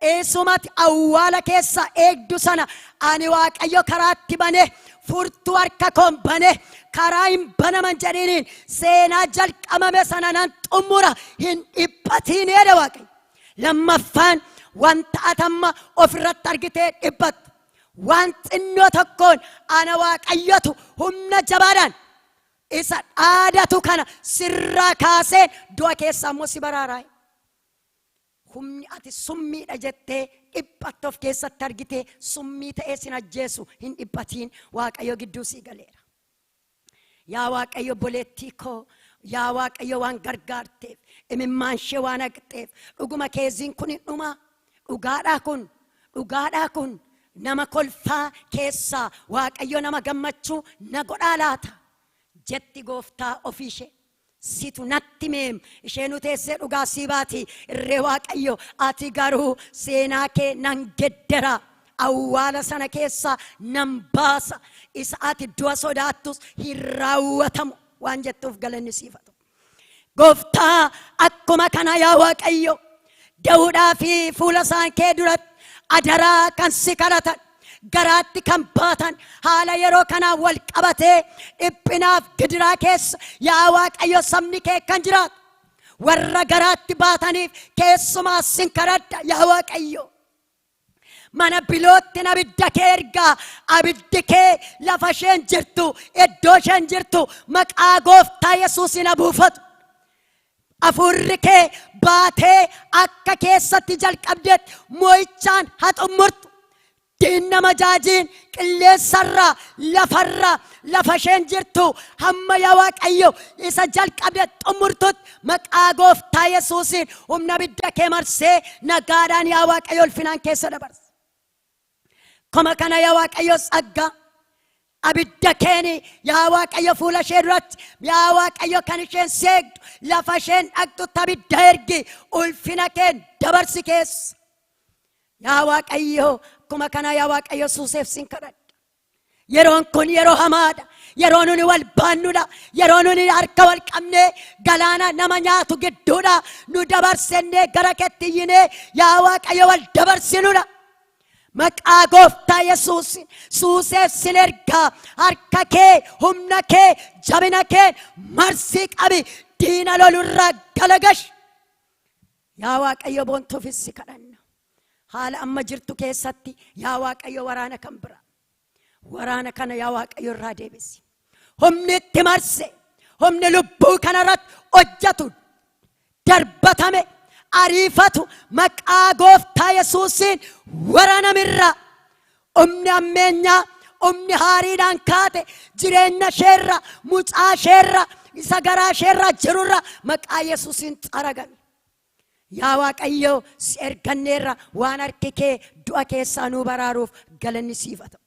B: eessumatti awwaala keessa eegdu sana ani Waaqayyo karaatti bane, furtuu harka koon bane, karaa hin banaman jedhiniin seenaa jalqabame sana nan xumura, hin dhiphatiin jedhe Waaqayyo. Lammaffaan, wanta atamma ofirratti argitee dhiphattu waan xinnoo tokkoon ana Waaqayyotu humna jabaadhaan isa dhaadatu kana sirraa kaasee du'a keessaa immoo si baraaraa. Humni ati summiidha jettee dhiphattu of keessatti argitee summii ta'ee sin ajjeesu, hin dhiphatiin, Waaqayyo gidduu sii galeera. Yaa Waaqayyo, obboleettii koo, yaa Waaqayyo, waan gargaarteef, imimmaan ishee waan haqxeef, dhuguma keeziin kun hin dhuma. Dhugaadhaa kun, dhugaadhaa kun, nama kolfaa keessaa Waaqayyo nama gammachuu na godhaa laata jetti gooftaa ofii ishee. Situ natti meem ishee nu teessee dhugaa sii baati irree. Waaqayyo, ati garuu seenaa kee nan geddera, awwaala sana keessaa nan baasa, isa ati du'a sodaattus hin raawwatamu waan jettuuf galanni siif haa ta'u. Gooftaa, akkuma kana, yaa Waaqayyo, da'uudhaa fi fuula isaan kee duratti adaraa kan si kadhatan, garaatti kan baatan, haala yeroo kanaan wal qabatee dhiphinaaf gidiraa keessa, yaa Waaqayyo, sabni kee kan jiraatu warra garaatti baataniif keessumaa sin kadhadha, yaa Waaqayyo. Mana bilootti abidda kee ergaa. Abiddi kee lafa isheen jirtu, iddoo isheen jirtu maqaa gooftaa Yesuusiin buufatu. Afuurri kee baatee akka keessatti jalqabdeetti moo'ichaan haa xumurtu. Diinna majaajiin qilleensarraa, lafarraa, lafa isheen jirtu hamma yaa Waaqayyo isa jalqabde xumurtutti maqaa gooftaa Yesuusiin humna abidda kee marsee nagaadhaan yaa Waaqayyo ulfinaan keessa dabarsa. Koma kana yaa Waaqayyo tsaggaa abidda keeni yaa Waaqayyo fuula ishee duratti yaa Waaqayyo kan isheen seegdu lafa isheen dhaqxutti abidda ergi, ulfina keen dabarsi keessa. Yaa Waaqayyo, akkuma kana yaa Waaqayyo Suuseef sin kadhadha. Yeroon kun yeroo hamaadha. Yeroo nuni wal baannudha. Yeroo nuni harka wal qabnee galaana nama nyaatu gidduudha. Nu dabarsennee gara keetti iyyinee yaa Waaqayyo wal dabarsinudha. Maqaa gooftaa Yesuus Suuseef sin ergaa, harka kee, humna kee, jabina kee marsii qabi, diina lolurraa galagash. Yaa Waaqayyo, boontuufis si kadhanna. Haala amma jirtu keessatti yaa Waaqayyo waraana kan bira. Waraana kana yaa Waaqayyo irraa deebisi. Humni itti marse, humni lubbuu kanarratti hojjetu darbatame ariifatu maqaa gooftaa Yesuusiin waraanamirraa. Humni ammeenyaa, humni haariidhaan kaate jireenya isheerra, mucaa isheerra, isa garaa isheerra jirurra maqaa Yesuusiin xaragame. Yaa Waaqayyo, si erganneerra, waan harki kee du'a keessaa nuu baraaruuf galanni siif haa ta'u.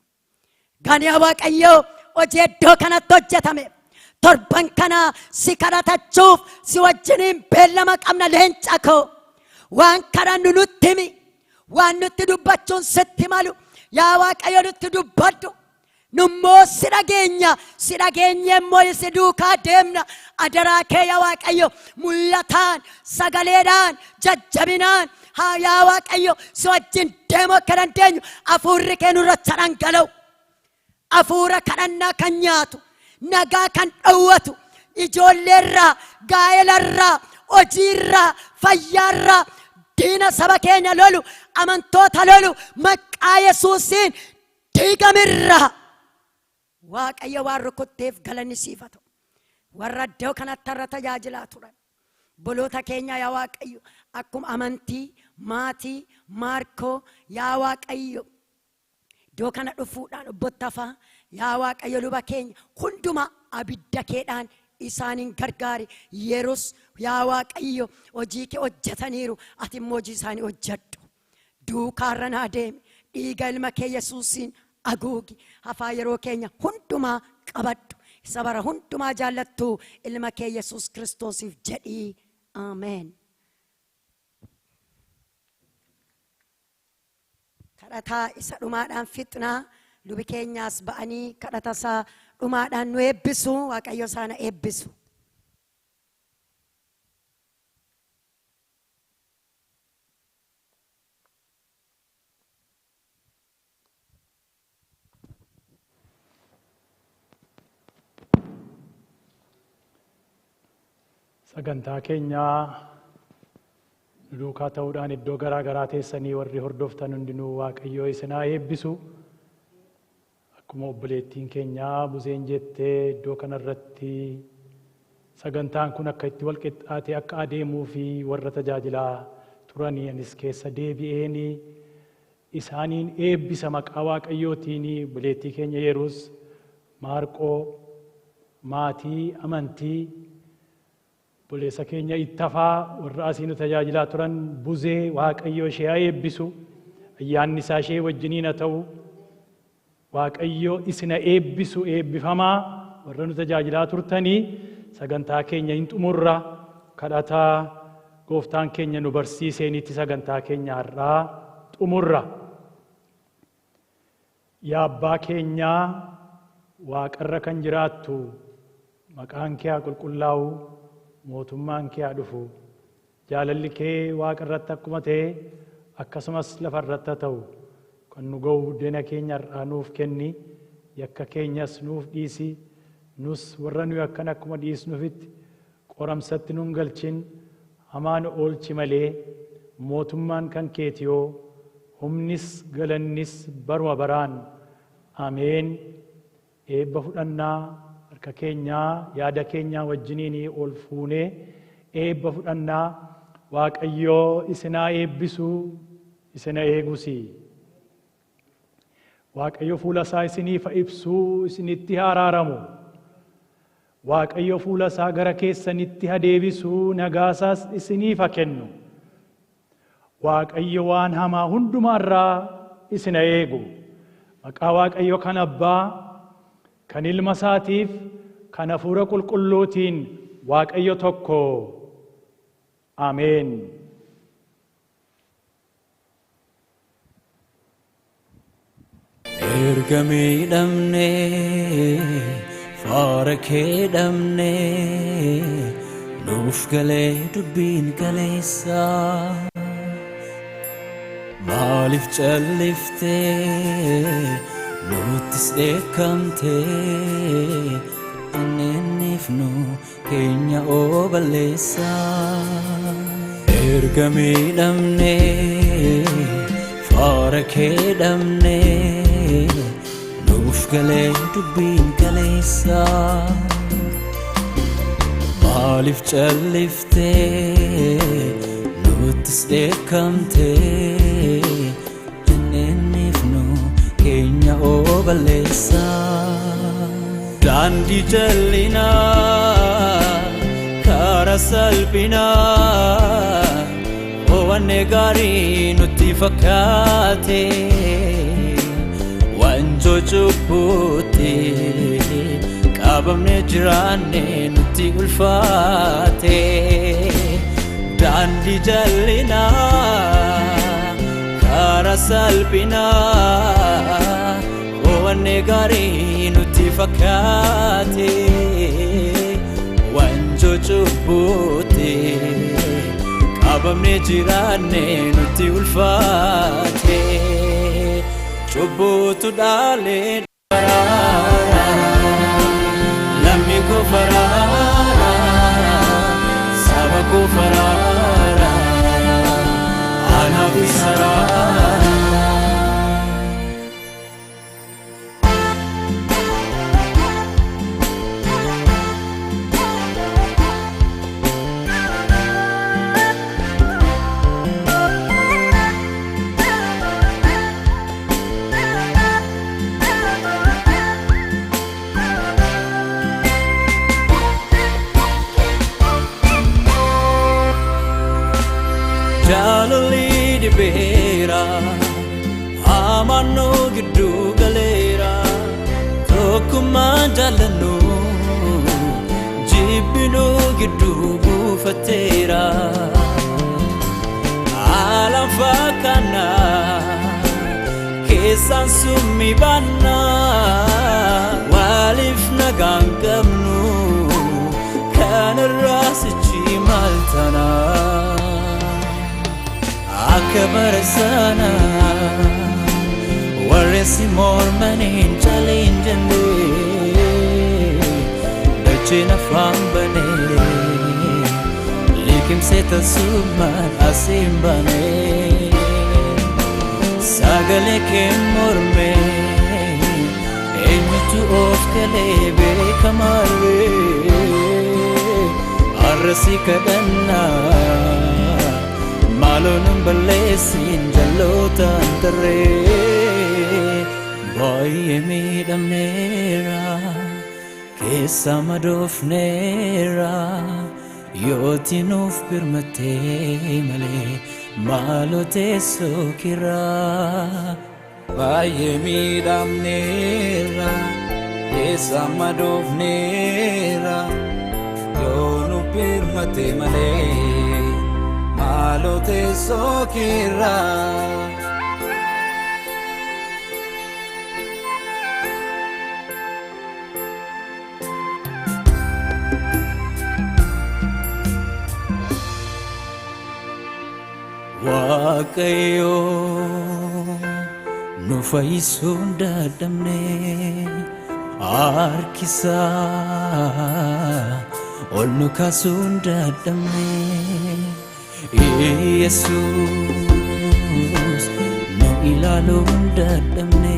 B: Gaan yaa Waaqayyo, hojii iddoo kanatti hojjetame. Torban kana si kadhatachuuf si wajjiniin beellama qabna, leenca koo. Waan kadhannu nutti himi. Waan nutti dubbachuun sitti malu. Yaa Waaqayyo, nutti dubbadhu. Nummoo si dhageenya, si dhageenye immoo si duukaa deemna. Adaraa kee yaa Waaqayyo, mul'ataan, sagaleedhaan, jajjabinaan haa yaa Waaqayyo si wajjin deemuu akka dandeenyu hafuurri kee nurratti dhangala'u. Hafuura kadhannaa kan nyaatu, nagaa kan dhowwatu, ijoolleerraa, gaa'elarraa, hojiirraa, fayyaarraa, diina saba keenya lolu, amantoota lolu maqaa Yesuusiin diigamirraa. Waaqayyo waan rukutteef galanni siif haa ta'u. Warra iddoo kanatti har'a tajaajilaa turan, obboloota keenya yaa Waaqayyo, akkuma amantii, maatii, Maarkoo yaa Waaqayyo iddoo kana dhufuudhaan, obbo Tafaa yaa Waaqayyo, luba keenya hundumaa abidda keedhaan isaaniin gargaari. Yeroos yaa Waaqayyo hojii kee hojjetaniiru, ati immoo hojii isaanii hojjedhu. Duukaarra naa deemi, dhiiga ilma kee Yesuusiin haguugi, hafaa yeroo keenya hundumaa qabadhu, isa bara hundumaa jaallattu ilma kee Yesuus Kiristoosiif jedhii, ameen. Kadhataa isa dhumaadhaan fixnaa. Lubi keenyaas ba'anii kadhata isaa dhumaadhaan nu eebbisu. Waaqayyo isaana eebbisu.
A: Sagantaa keenyaa nu duukaa ta'uudhaan iddoo garaa garaa teessanii warri hordoftan hundinuu, Waaqayyoo isin haa eebbisu. Akkuma obboleettiin keenyaa Buzeen jettee, iddoo kanarratti sagantaan kun akka itti wal qixxaate akka adeemuu fi warra tajaajilaa turanii anis keessa deebi'een isaaniin eebbisa maqaa Waaqayyootiin. Obboleettii keenya Yeruus, Maarqoo, maatii amantii, obboleessa keenya Ittafaa, warra asii nu tajaajilaa turan, Buzee, Waaqayyo ishee haa eebbisu, ayyaanni isaa ishee wajjiniin haa ta'u. Waaqayyo isina eebbisu, eebbifamaa warra nu tajaajilaa turtanii. Sagantaa keenya hin xumurra, kadhataa gooftaan keenya nu barsiiseenitti sagantaa keenya har'aa xumurra. Yaa Abbaa keenyaa waaqarra kan jiraattu, maqaan kee haa qulqullaa'u, mootummaan kee haa dhufu, jaalalli kee waaqa irratti akkuma ta'e akkasumas lafa irratti haa ta'u. Kan nu ga'u buddeena keenya har'aa nuuf kenni, yakka keenyas nuuf dhiisi, nus warra nuyi akkan akkuma dhiisnuufitti, qoramsatti nun galchin, hamaa nu oolchi malee, mootummaan kan keetiyoo, Humnis galannis baruma baraan. Ameen. Eebba fudhannaa. Harka keenyaa yaada keenyaa wajjiniin ol fuunee eebba fudhannaa. Waaqayyoo isinaa eebbisuu, isina eegusi. Waaqayyo fuula isaa isiniif ibsuu, isinitti haa araaramu. Waaqayyo fuula isaa gara keessanitti haa deebisuu, nagaasaas isiniif haa kennu. Waaqayyo waan hamaa hundumaarraa isina eegu. Maqaa Waaqayyo kan Abbaa, kan Ilma isaatiif, kan Hafuura Qulqulluutiin Waaqayyo tokko. Ameen.
C: Erga miidhamnee faara kee dhabnee, nuuf galee dubbiin kaleessaa. Maaliif calliftee nuttis dheekkamtee? Inninniif nu keenya oballeessaa. Erga miidhamnee faara kee dhabnee, nuuf galee dubbiin kaleessaa. Maaliif calliftee nuttis dheekkamtee? Inninniif nu keenya oballeessaa. Daandii jallinaa, karaa salphinaa, owanne gaarii nutti fakkaate. Wanjoo cubbuutti qabamne jiraanne nutti ulfaate. Daandii jallinaa, karaa salphinaa, owanne gaarii nutti fakkaate. Wanjoo cubbuutti qabamne jiraanne nutti ulfaate. Cubbuutu dhaalee daraara, lammi koo faraara, saba koo faraara, anaaf saraara. Jaalalli dhibeera, hamaan gidduu galeera. Tokkummaan jaallannu jibbinuu gidduu buufateera. Haalaan fakkaannaa keessaan summii baannaa, waliif nagaan qabnu kanarraa sichi maal taanaa? Akka bara sana warri si mormaniin caliin jennee, dacheen afaan banee liqimsee tasumaan asiin banee. Sagalee kee mormee eenyutu of galee beekamarree? Har'a si kadhannaa, maaloo nun balleessin jallootaan tarree. Baay'ee miidhamneera, keessa madoofneera, yooti nuuf birmattee malee maaloo teessoo kiraa.
D: Baay'ee miidhamneera, keessa madoofneera, yoo nu birmate malee maaloo teessoo keerraa.
C: Waaqayyo nu fayyisuun dadhabne, harkisaa ol nu kaasuun dadhabne. Yesuus nu Ilaaluun dadhabne,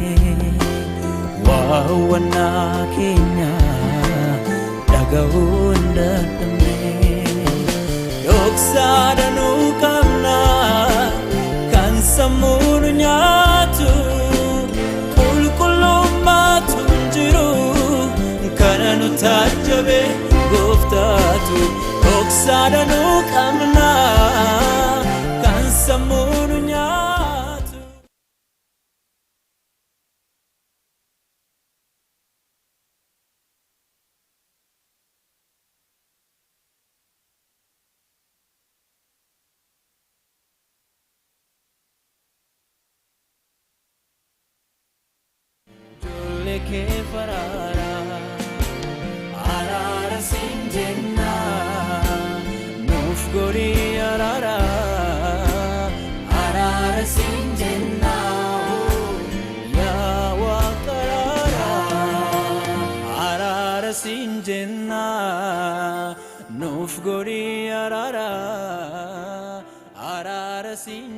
C: waawwannaa keenya dhaga'uun dadhabne. Dhoksaadha nu qabna kan sammuu nu nyaatu, qulqullummaatu hin jiru kana nu taajjabe gooftaatu. Dhoksaadha nu qabna kan sammuu nu nyaatu. Ijoollee kee faraara, araara siin jenna, nuuf godhi araara, araara siin jenna, yaa Waaqa araara, araara siin jenna, nuuf godhi araara, araara siin